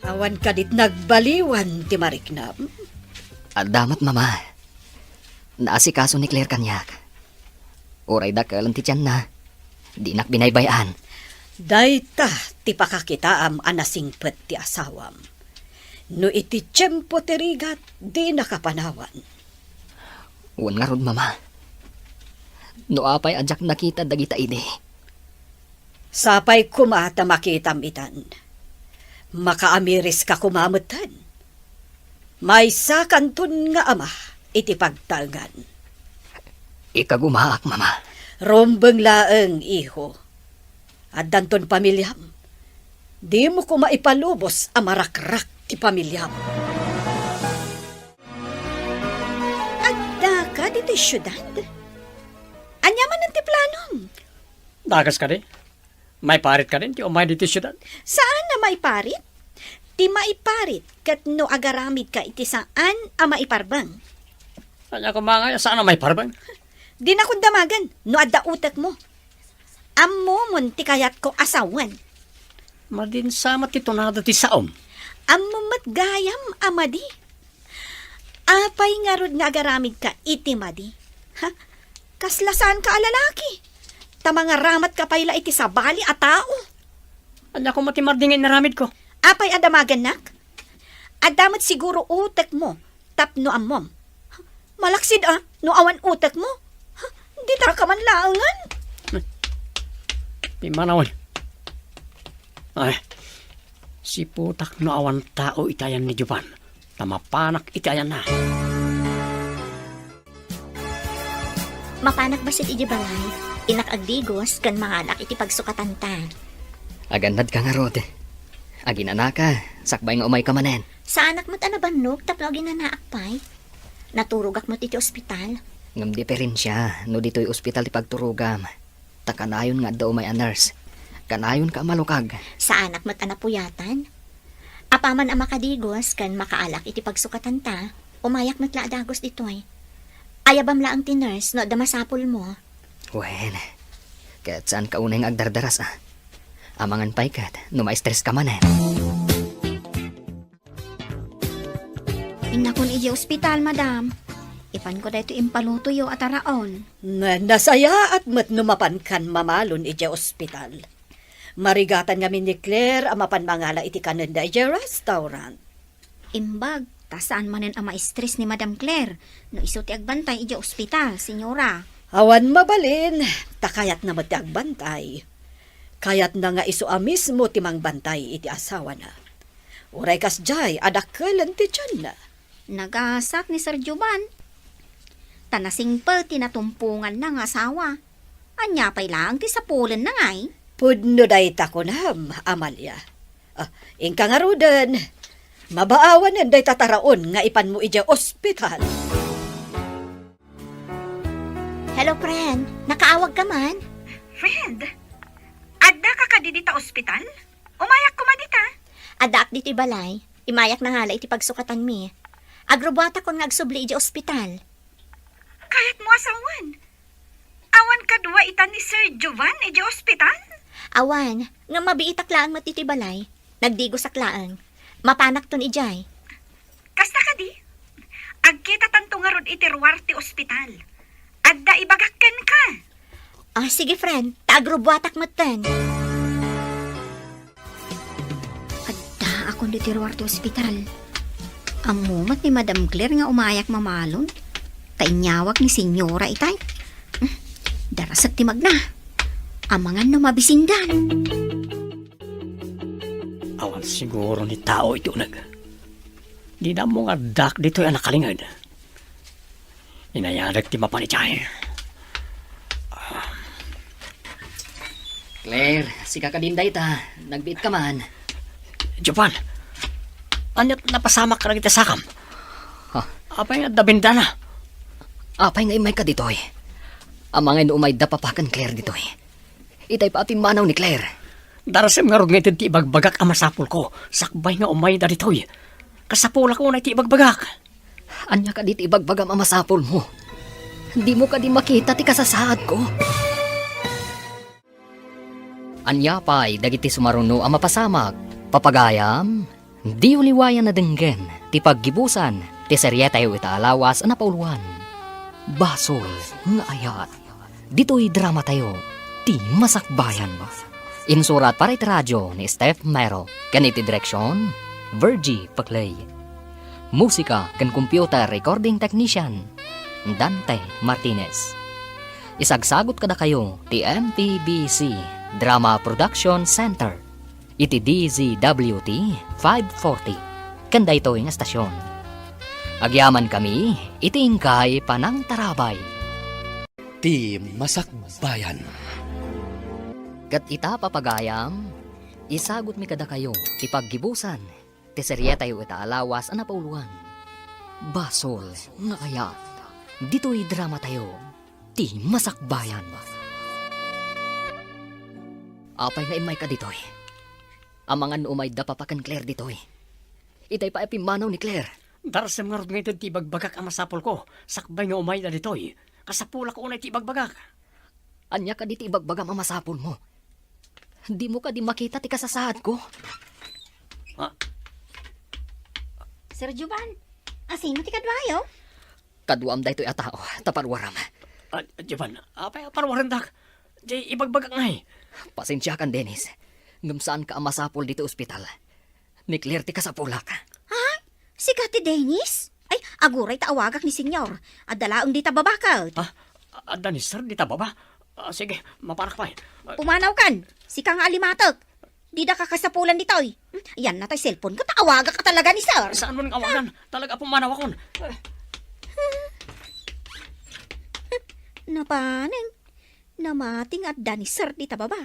Awan kadit nagbaliwan ti mariknam? Adda met, Mama. Naasikaso ni Claire kaniak. Uray dakkel ti tianna, dinak binaybay-an. Dayta ti pakakitaam a nasingpet ti asawam. No iti tiempo ti rigat, dinaka panawan. Wen ngarud, Mama. No apay a diak nakita dagita idi? Sapay koma ta makitam itan. Makaamiriska koma metten. Maysakanton nga ama iti pagtaengan. Ikagumaak, Mama. Rumbeng laeng, iho. Addanton pamiliam. Dimo koma ipalubos a marakrak ti pamiliam. Addaka ditoy siudad? Ania manen ti planom? Dakas kadi? Maiparit kadin ti umay ditoy siudad? Saan a maiparit? Ti maiparit ket no agaramidka iti saan a maiparbeng. Ania koma nga saan a maiparbeng? Dinakon damagen no adda utekmo. Ammomon ti kayatko a sawen. Madin sa met ti tunada ti saom. Ammom met gayam a madi. Apay ngarud nga agaramidka iti madi? Ha? Kasla saanka a lalaki? Ta mangaramatka pay la iti sabali a tao. Ania koma ti madi nga inaramidko? Apay a damagennak? Adda met siguro utekmo tapno ammom. Malaksid a, no awan utekmo. Ditaka man laengen. Pimmanawen. Ay, siputak no awan tao iti ayan ni Jovan, ta mapanak iti ayanna. Mapanak bassit idiay balay, innak agdigos ken mangalak iti pagsukatanta. Agannadka ngarud. Aginanaka, sakbay nga umayka manen. Saanak met a nabannog tapno aginanaak pay. Naturogak met iti ospital. Ngem diferensia no ditoy ospital ti pagturogam. Ta kanayon nga adda umay a nurse. Kanayonka a malukag. Saanak met a napuyatan. Apaman a makadigos ken makaalak iti pagsukatanta, umayak met la a dagus ditoy. Ayabam laeng ti nurse no adda masapulmo. Wen, ket saanka unay nga agdardaras a. Amangan pay ket no ma-stress ka manen. Innakon idiay ospital, madam. Ipanko daytoy impalutoyo a taraon. Na, nasayaat met no mapankan mamalon idiay ospital. Marigatan ngamin ni Claire a mapan mangala iti kanenda idiay restaurant. Imbag, ta saan manen a ma-stress ni Madam Claire no isu ti agbantay idiay ospital, senyora. Awan mabalin, ta kayatna met ti agbantay. Kayatna nga isu a mismo ti mangbantay iti asawana. Uray kasdiay a dakkelen ti tianna. Nagasat ni Sir Jovan. Ta nasingpet ti natumponganna nga asawa. Ania pay laeng ti sapulenna ngay? Pudno dayta kunam, Amalia. Ah, inka ngaruden. Mabaawanen dayta taraon nga ipanmo idiay ospital. Hello, friend. Nakaawagka man? Friend, addaka kadi dita ospital? Umayak koma dita. Addaak ditoy balay. Imayak nangala iti pagsukatanmi. Agrubuatakon nga agsubli idiay ospital. Kayatmo a sawen? Awan kadua ita ni Sir Jovan idiay ospital? Awan, ngem mabiitak laeng met iti balay. Nagdigosak laeng. Mapanakton idiay. Kasta kadi? Agkitatanto ngarud iti ruar ti ospital. Adda ibagak kenka. Ah, sige, friend. Ta agrubuatak metten. Addaakon ditoy ruar ti ospital. Ammo met ni Madam Claire nga umayak mamalon. Ta inyawag ni Senyora itay. Hmm, darasek ti magna. Amangan no mabisindan. Awan siguro ni tao iti uneg. Dina ammo nga addak ditoy a nakalinged. Inayadek ti mapan idiay. Ah. Claire, sika kadin dayta. Nagbiit ka man. Jovan, ania ti napasamak kadagiti sakam? Ha? Apay nga adda bendana? Apay nga immayka ditoy? Amangan no umayda papa ken Claire ditoy. Itay pay a pimmanaw ni Claire. Darasem ngarud nga ited ti ibagbagak a masapulko, sakbay nga umayda ditoy. Kasapulak unay ti ibagbagak. Ania kadi ti ibagbagam a masapulmo? Dimo kadi makita ti kasasaadko? Ania pay dagiti sumaruno a mapasamak? Papagayam, diyo liwayan a denggen ti paggibusan ti serietayo ita a lawas a napauloan. Basol nga ayat. Ditoy dramatayo, ti Masakbayan. Insurat para iti radio ni Steph Mero, ken iti direksion, Virgie Paclay. Musika ken computer recording technician, Dante Martinez. Isagsagut kadakayo ti M P B C Drama Production Center iti D Z W T five forty ken daytoy nga estasion. Agyamankami iti inkay panangtarabay. Ti Masakbayan. Ket ita, papagayam, isagutmi kadakayo ti paggibusan ti serietayo ita a lawas a napauloan. Basol nga ayat. Ditoy dramatayo, ti Masakbayan. Apay nga immayka ditoy? Amangan no umayda papa ken Claire ditoy. Itay pay a pimmanaw ni Claire. Darasem ngarud nga ited ti ibagbagak a masapulko, sakbay nga umayda ditoy. Kasapulak unay ti ibagbagak. Ania kadi ti ibagbagam a masapulmo? Dimo kadi makita ti kasasaadko? Ah. Sir Jovan, asino ti kaduayo? Kaduam daytoy a tao, ta parwaram. Ah, Jovan, apay a parwarendak? Jay, ibagbagak ngay. Pasensiakan, Dennis. Ngem saanka a masapul ditoy ospital. Ni Claire ti kasapulak. Ha? Sika ti Dennis? Ay, aguray ta awagak ni Senyor. Adda laeng dita baba ket. Ha? Adda ni Sir dita baba? Ah, sige, maparak pay. Ah, pumanawkan. Sika nga alimatek. Dida ka kasapulan ditoy. Hmm, yan na tay cellphone ko, ta awagak a talaga ni Sir. Saan mo nang awagan? Talaga pumanawakon. Napanen. Namati nga adda ni Sir dita baba.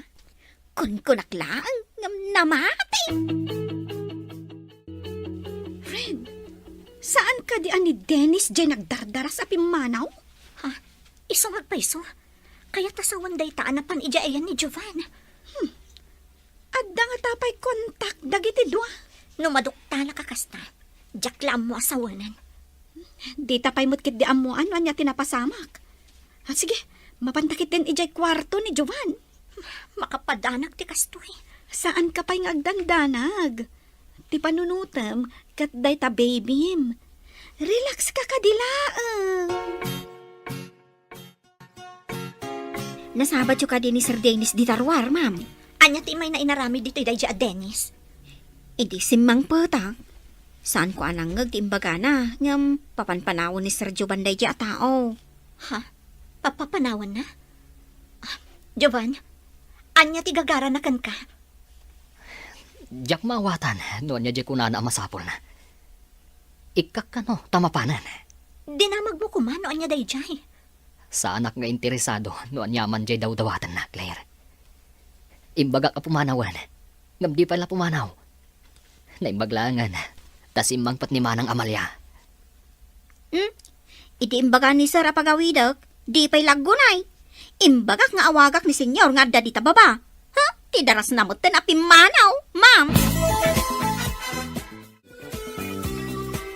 Kunkunak laeng ngem namati. Fred, saan kadi a ni Dennis jay nagdardaras a pimmanaw? Ha? Isu nga agpayso. Kayat a sawen dayta a napan idiay ayan ni Jovan. Hmm. Adda ngata pay kontak dagiti dua? No maduktalak a kasta, diak la ammo a sawenen. Dita pay met ketdi ammoan no ania ti napasamak. Ah, sige, mapanta ketdin idiay kuarto ni Jovan. Makapadanak ti kastoy. Saanka pay nga agdandanag. Ti panunotem ket dayta babym. Relax ka kadi laeng. Nasabatyo kadi ni Sir Dennis dita ruar, ma'am? Ania ti imayna inaramid ditoy daydiay a Dennis? Idi simmangpetak. Saanko a nangngeg ti imbagana, ngem papanpanawen ni Sir Jovan daydiay a tao. Ha? Papapanawenna? Ah, Jovan, ania ti gagarana kenka? Diak maawatan no ania diay kunana a masapulna. Ikkak kano ta mapanen. Dinamagmo koma no ania daydiay. Saanak nga interesado no aniaman diay dawdawatenna, Claire. Imbagak a pumanawen, ngem di pay la pumanaw. Naimbag laengen, ta simmangpet ni Manang Amalia. Hmm? Iti imbaga ni Sir a pagawidek, di pay la aggunay. Imbagak nga awagak ni Senyor nga adda dita baba. Ha? Ti darasna metten a pimmanaw, ma'am.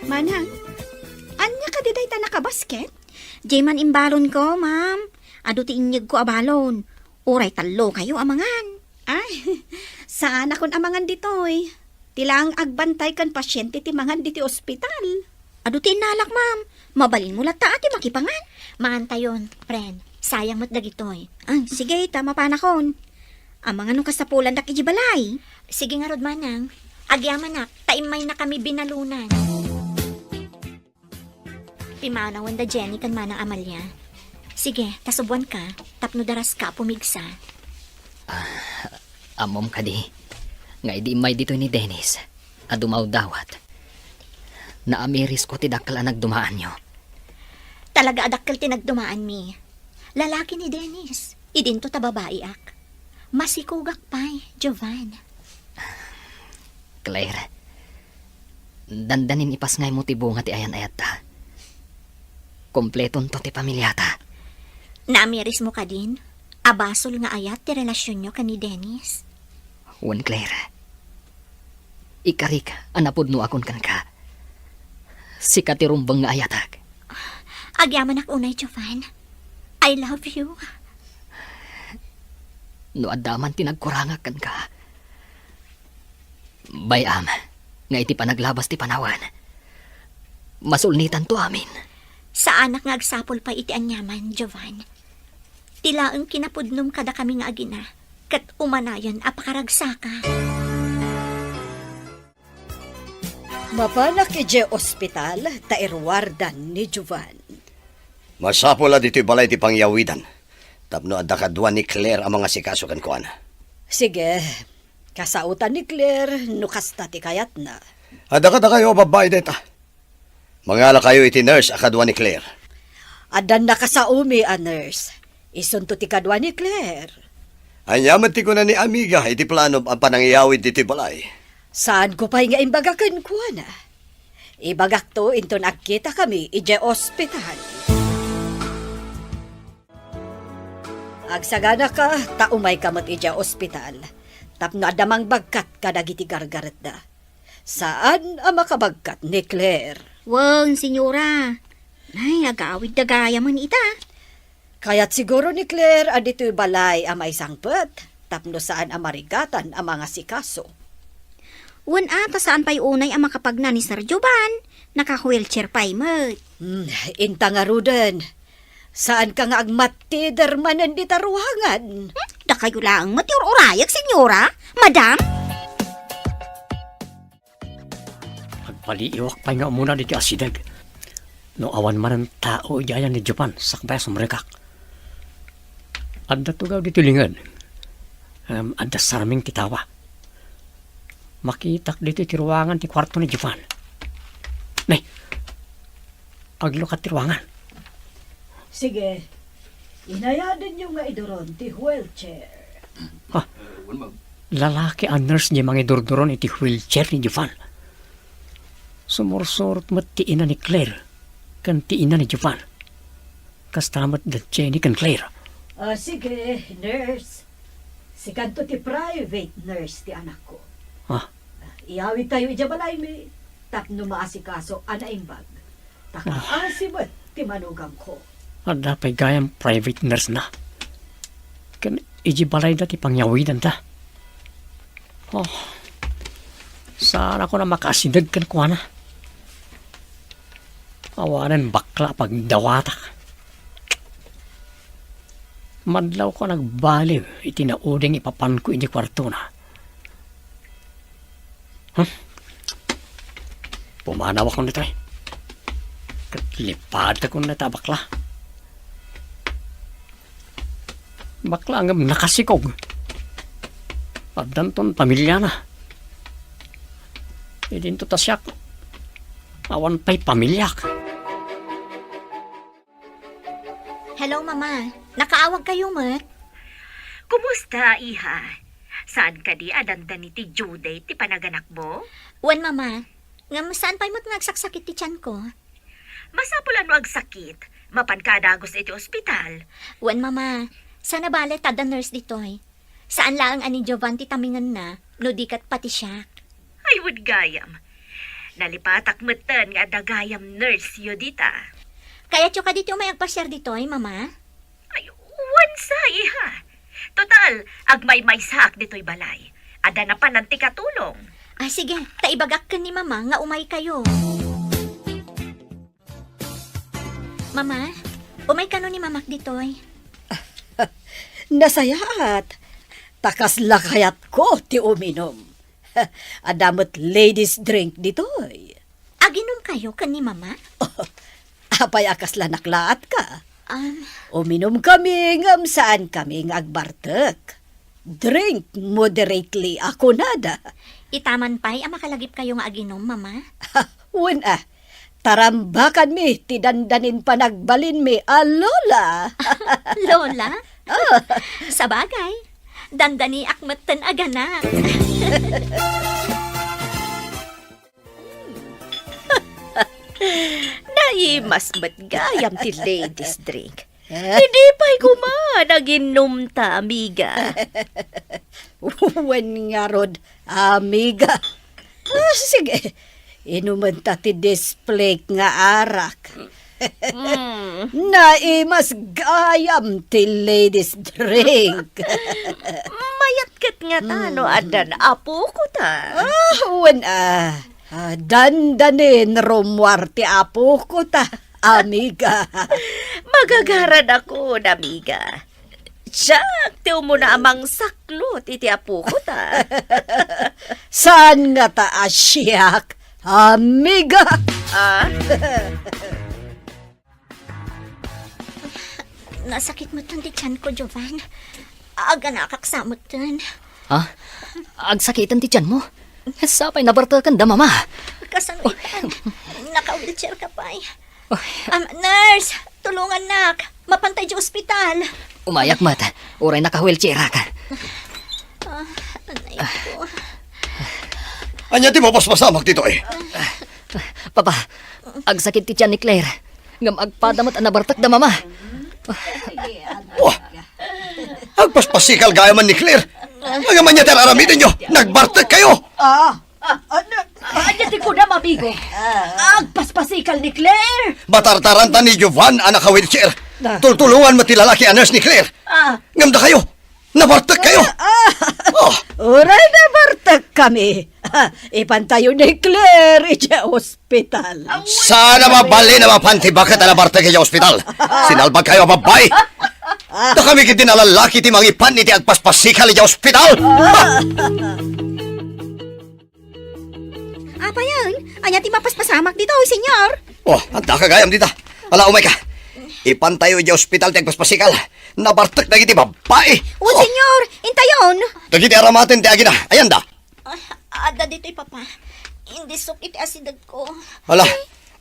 Manang, ania kadi dayta nakabasket? Diay man imbalonko, ma'am. Adu ti inyegko a balon. Uray tallokayo a mangan. Ay, saanakon a mangan ditoy. Ti laeng agbantay ken pasiente ti mangan ditoy ospital. Adu ti innalak, ma'am. Mabalinmo latta a ti makipangan. Mangantayon, friend. Sayang met dagitoy. Ah, sige, ta mapanakon. Amangan no kasapulandak idiay balay. Sige ngarud, manang. Agyamanak, ta immaynakami binalunan. Pimanawen da Jenny ken Manang Amalia. Sige, ta subuanka, tapno daraska a pumigsa. Ah, ammom kadi, nga idi immay ditoy ni Dennis, a dumawdawat, naamirisko ti dakkel a nagdumaanyo. Talaga a dakkel ti nagdumaanmi. Lalaki ni Dennis, idinto ta babaiak. Masikugak pay, Jovan. Claire, dandanin ipasngaymo ti bunga ti ayan-ayatta. Kompletonto ti pamiliata. Naamirismo kadin a basol nga ayat ti relasionyo ken ni Dennis? Wen, Claire. Ikarik a napudnoakon kenka. Sika ti rumbeng nga ayatek. Agyamanak unay, Jovan. I love you. No adda man ti nagkurangak kenka, bay-am nga iti panaglabas ti panawen, masulnitanto amin. Saanak nga agsapul pay iti aniaman, Jovan. Ti laeng kinapudnom kadakami nga agina, ket umanayon a pakaragsaka. Mapanak idiay ospital ta iruardan ni Jovan. Masapul a ditoy balay ti pangyawidan tapno adda kadua ni Claire a mangasikaso kenkuana. Sige, kasaotan ni Claire no kasta ti kayatna. Adda kadakayo a babbai dayta. Mangalakayo iti nurse a kadua ni Claire. Addan nakasaomi a nurse. Isunto ti kadua ni Claire. Ania met ti kuna ni amiga iti plano a panangyawid ditoy balay? Saanko pay nga imbaga kenkuana. Ibagakto inton agkitakami idiay ospital. Agsaganaka ta umayka met idiay ospital tapno adda mangbagkat kadagiti gargaretda. Saan a makabagkat ni Claire. Wen, senyora. Ay, agawidda gayamen ita. Kayat siguro ni Claire a ditoy balay a maisangpet tapno saan a marigatan a mangasikaso. Wen a, ta saan pay unay a makapagna ni Sir Jovan, naka-wheelchair pay met. Hmm, inta ngaruden. Saanka nga agmattider manen dita ruangan? Hmm, dakayo laeng met ti ur-urayek, senyora, madam. Agpaliiwak pay nga umuna ditoy asideg. No awan manen tao idiay ayan ni Jovan, sakbay a sumrekak. Adda tugaw ditoy linged. Em, adda sarming ti tawa. Makitak ditoy ti ruangan ti kuarto ni Jovan. Nay, aglukat ti ruangan. Sige, inayadenyo nga iduron ti wheelchair. Ha? Lalaki a nurse ti mangidurduron iti wheelchair ni Jovan. Sumursurot met ti ina ni Claire ken ti ina ni Jovan. Kasta met da Jenny ken Claire. Ah, sige, nurse. Sikanto ti private nurse ti anakko. Ah. Iyawidtayo idiay balaymi tapno maasikaso a naimbag. Ta kaasi met ti manugamko. Adda pay gayam private nurse na. Ken idiay balayda ti pangyawidanta. Oh. Saanakon a makaasideg kenkuana. Awanen bakla a pagdawatak. Madlawko a nagbaliw iti nauding ipapanko iti kuartona. Hmm? Pumanawakon ditoy. Ket lipadakon dayta a bakla. Bakla ngem nakasikog. Addanton pamiliana. Idinto ta siak, awan pay pamiliak. Hello, Mama. Nakaawag kayo met? Kumusta, iha? Saan kadi a dandani ti due date ti panaganakmo? Wen, Mama. Ngem saan pay met nga agsaksakit ti tianko? Masapul a no agsakit, mapanka a dagus iti ospital. Wen, Mama. Sana balet adda nurse ditoy. Saan laeng a ni Jovan ti tamingenna, no di ket pati siak. Ay, wen gayam. Nalipatak metten nga adda gayam nurse-yo dita. Kayatyo kadi ti umay agpasiar ditoy, Mama? Ay, wen sa, iha. Total, agmaymaysaak ditoy balay. Adda napanan ti katulong. Ah, sige, ta ibagak ken ni Mama nga umay kayo. Mama, umay kano ni Mamak ditoy? Nasayaat. Ta kasla kayatko ti uminum. Adda met ladies drink ditoy. Aginum kayo ken ni Mama? Apay a kasla naklaatka? Um, Uminum kami ngem saan kami nga agbartek. Drink moderately a kunada. Itaman pay a makalagip kayo nga aginum, Mama? Wen a, tarambakanmi ti dandanin panagbalinmi a Lola. Lola? Oh. Sabagay, dandaniak metten aganak. Naimas met gayam ti ladies drink. Idi pay koma naginnumta, amiga. Wen ngarud, amiga. Ah, sige, inumenta ti display nga arak. Mm. Naimas gayam ti ladies drink. Mayat ket nga ta no addan apokota. Ah, wen, ah, ah, dandanin rummuar ti apokota, amiga. Magagaradakon, amiga. Siak ti umuna a mangsaklot iti apokota. Saan ngata a siak, amiga? Ah? Nasakit metten ti tianko, Jovan. Aganakak sa metten. Ha? Agsakiten ti tianmo? Sapay nabarteken da mama. Kasano itan? Naka-wheelchair ka pay. Oy. Am, nurse, tulungannak. Mapantay di ospital. Umayak met. Uray naka-wheelchair ka. Ah, anay ko. Ania ti mapaspasamak ditoy? Papa, agsakit ti tian ni Claire. Ngem agpada met a nabartek da mama. Wah! Agpaspasikal gayam ni Claire. Ngem ania ti ar-aramidenyo? Nagbartek kayo! Ah, ah, ano? Ania ti kunam, amigo? Agpaspasikal ni Claire? Matartaranta ni Jovan a naka-wheelchair. Ah. Tultulongan met ti lalaki a nurse ni Claire. Ah. Ngem dakayo, nabartek kayo. Ah. Oh. Uray nabartek kami. Ah, ipantayo ni Claire idiay ospital. Saan a mabalin a mapan ti baket a nabartek idiay ospital? Sinalbag kayo a babbai. Dakami ketdi a lalaki ti mangipan iti agpaspasikal idiay ospital. Ah. Apayen? Ania ti mapaspasamak ditoy, Senyor? Oh, adda ka gayam dita. Ala, umayka. Ipantayo idiay ospital ti agpaspasikal. Nabartek dagiti babbai. Oh, Senyor, intayon. Dagiti aramaten ti agina. Ayanda. Ay, adda ditoy, Papa. Indisok iti asidegko. Ala,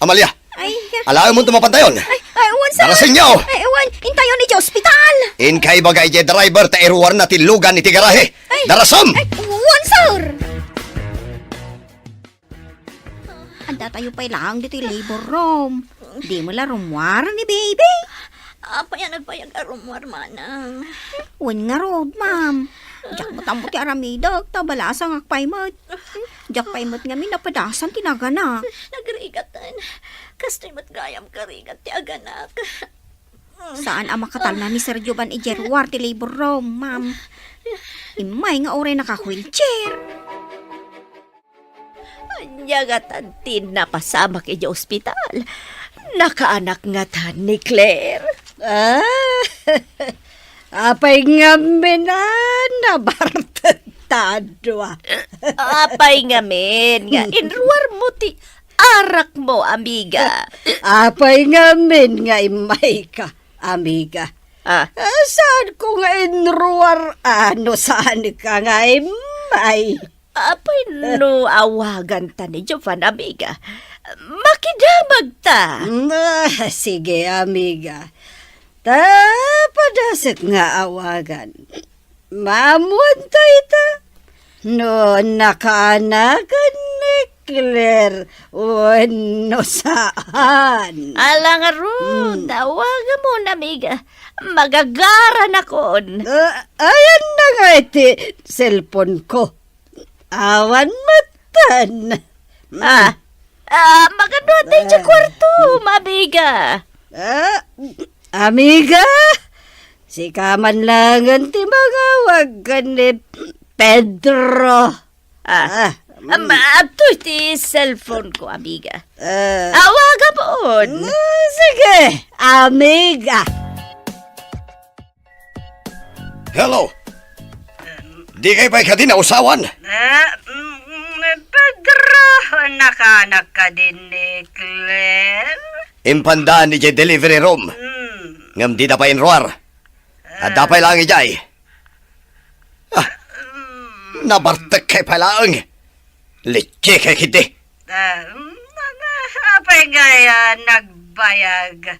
Amalia. Ay. Alaem mo tumapantayon. Ay, ay, wen, sir. Darasenyo. Ay, wen, intayon iti ospital. Inka ibaga iti driver ta iruarna ti lugan iti garahe. Ay. Darasem. Ay, wen, sir. Adda tayo pay laeng ditoy labor room. Di mo la rummuar ni baby. Apay a nagbayag a rummuar, manang? Wen ngarud, ma'am. Diak met ammo ti aramidek, ta balasangak pay met. Diak pay met ngamin napadasan ti naganak. Nagrigaten. Kastoy met gayam karigat ti aganak. Saan a makatalna ni Sir Jovan idiay ruar ti labor room, ma'am. Immay nga uray naka-wheelchair. Ania ngatan ti napasamak idiay ospital? Nakaanak ngatan ni Claire? Ah, apay ngamin a nabartek ta dua? Apay ngamin nga inruar mo ti arak mo, amiga? Apay ngamin nga immay ka, amiga? Ah. Ah, saan ko nga inruar a no saan ka nga immay? Apay no awagan ta ni Jovan, amiga? Makidamag ta. Mm, ah, sige, amiga. Ta padaset nga awagan. Maamuan ta ita. No nakaanakan ni Claire wenno saan. Ala ngarud, hmm. Awagamon, amiga. Magagaranakon. Ah, ayan na nga iti cellphone ko. Awan metten. Ah, ah, magano ti idiay kwarto, amiga? Ah, amiga, sika man laengen ti mangawag ken ni Pedro. Ah, ah, mm. Adtoy ti cellphone ko, amiga. Ah. Awagamon. Mm, sige, amiga. Hello. Di kay pay kadi nausawan? Ah, mm, Pedro, nakaanak kadi ni Claire? Impanda idiay delivery room. Mm. Ngem dida pay inruar. Ah. Adda pay laeng idiay. Ah, nabartek kay pay laeng. Lechekay ketdi. Ah, mm, apay ngay a nagbayag?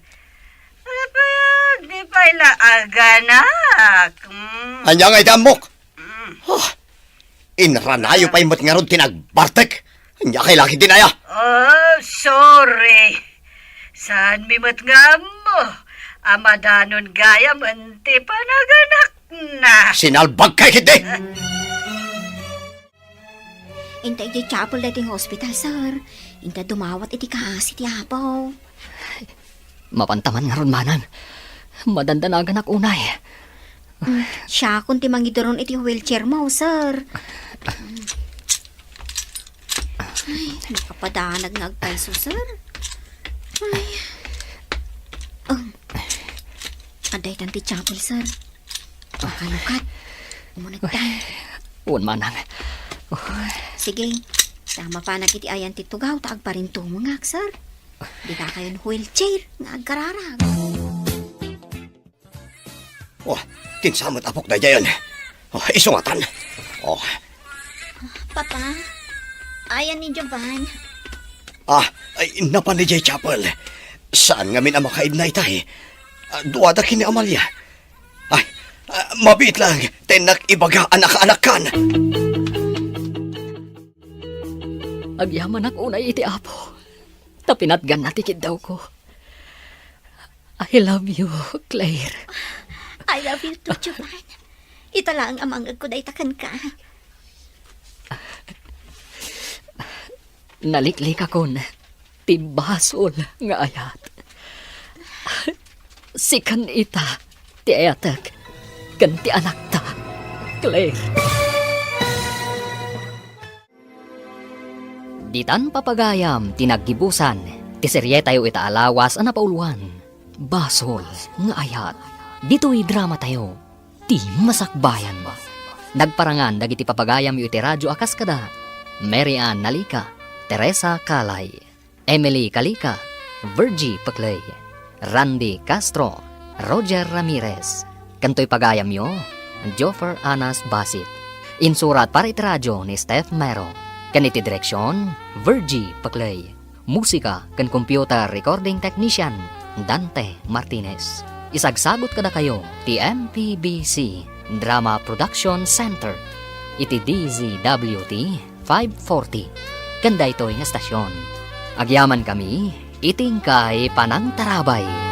Apay a di pay la aganak? Mm. Ania ngay ti ammok? Oh, inranayo pay met ngarud ti nagbartek. Ania kay laki dinaya? Oh, sorry. Saanmi met nga ammo a madanon gayam ti panaganakna. Sinalbag kay ketdi! Inta idiay chapel daytoy nga hospital, sir. Inta dumawat iti kaasi ti Apo. Mapanta man ngarud, manang. Madandanaganak unay. Mm, siakon ti mangiduron iti wheelchair mo, sir. Ay, makapadanag nga agpayso, sir. Ay. Um, adda itan ti chapel, sir. Makalukat. Umunegtan. Wen, manang. Sige. Ta mapanak iti ayan ti tugaw ta agparintungongak, sir. Dika kayon wheelchair nga agkararag. Oh, kinsa met apok daydiayen? Oh, isungatan. Oh. Papa, ayan ni Jovan. Ah, ay, napan idiay chapel. Saan ngamin a makaibna itay? Ah, duada ken ni Amalia. Ay, ah, mabiit lang, tennak ibaga a nakaanakkan. Agyamanak unay iti Apo, ta pinatganna ti kiddawko. I love you, Claire. I love you too, Jovan. Ita laeng a mangngegko dayta kenka. Naliklikakon ti basol nga ayat. Sikan ita ti ayatek ken ti anakta, Claire. Ditan papagayam ti naggibusan ti serietayo ita a lawas a napauluan, Basol nga Ayat. Ditoy dramatayo, ti masakbayan. Nagparangan dagiti papagayamyo iti radio a kas kada Mary Ann Nalica, Teresa Calay, Emily Calica, Virgie Pecley, Randy Castro, Roger Ramirez, ken toy pagayamyo, Joffer Anas Basit. Insurat para iti radio ni Steph Mero, ken iti direksion, Virgie Pecley. Musika ken computer recording technician, Dante Martinez. Isagsagut kadakayo ti M P B C Drama Production Center iti D Z W T five forty ken daytoy nga estasion. Agyamankami iti inkay panangtarabay.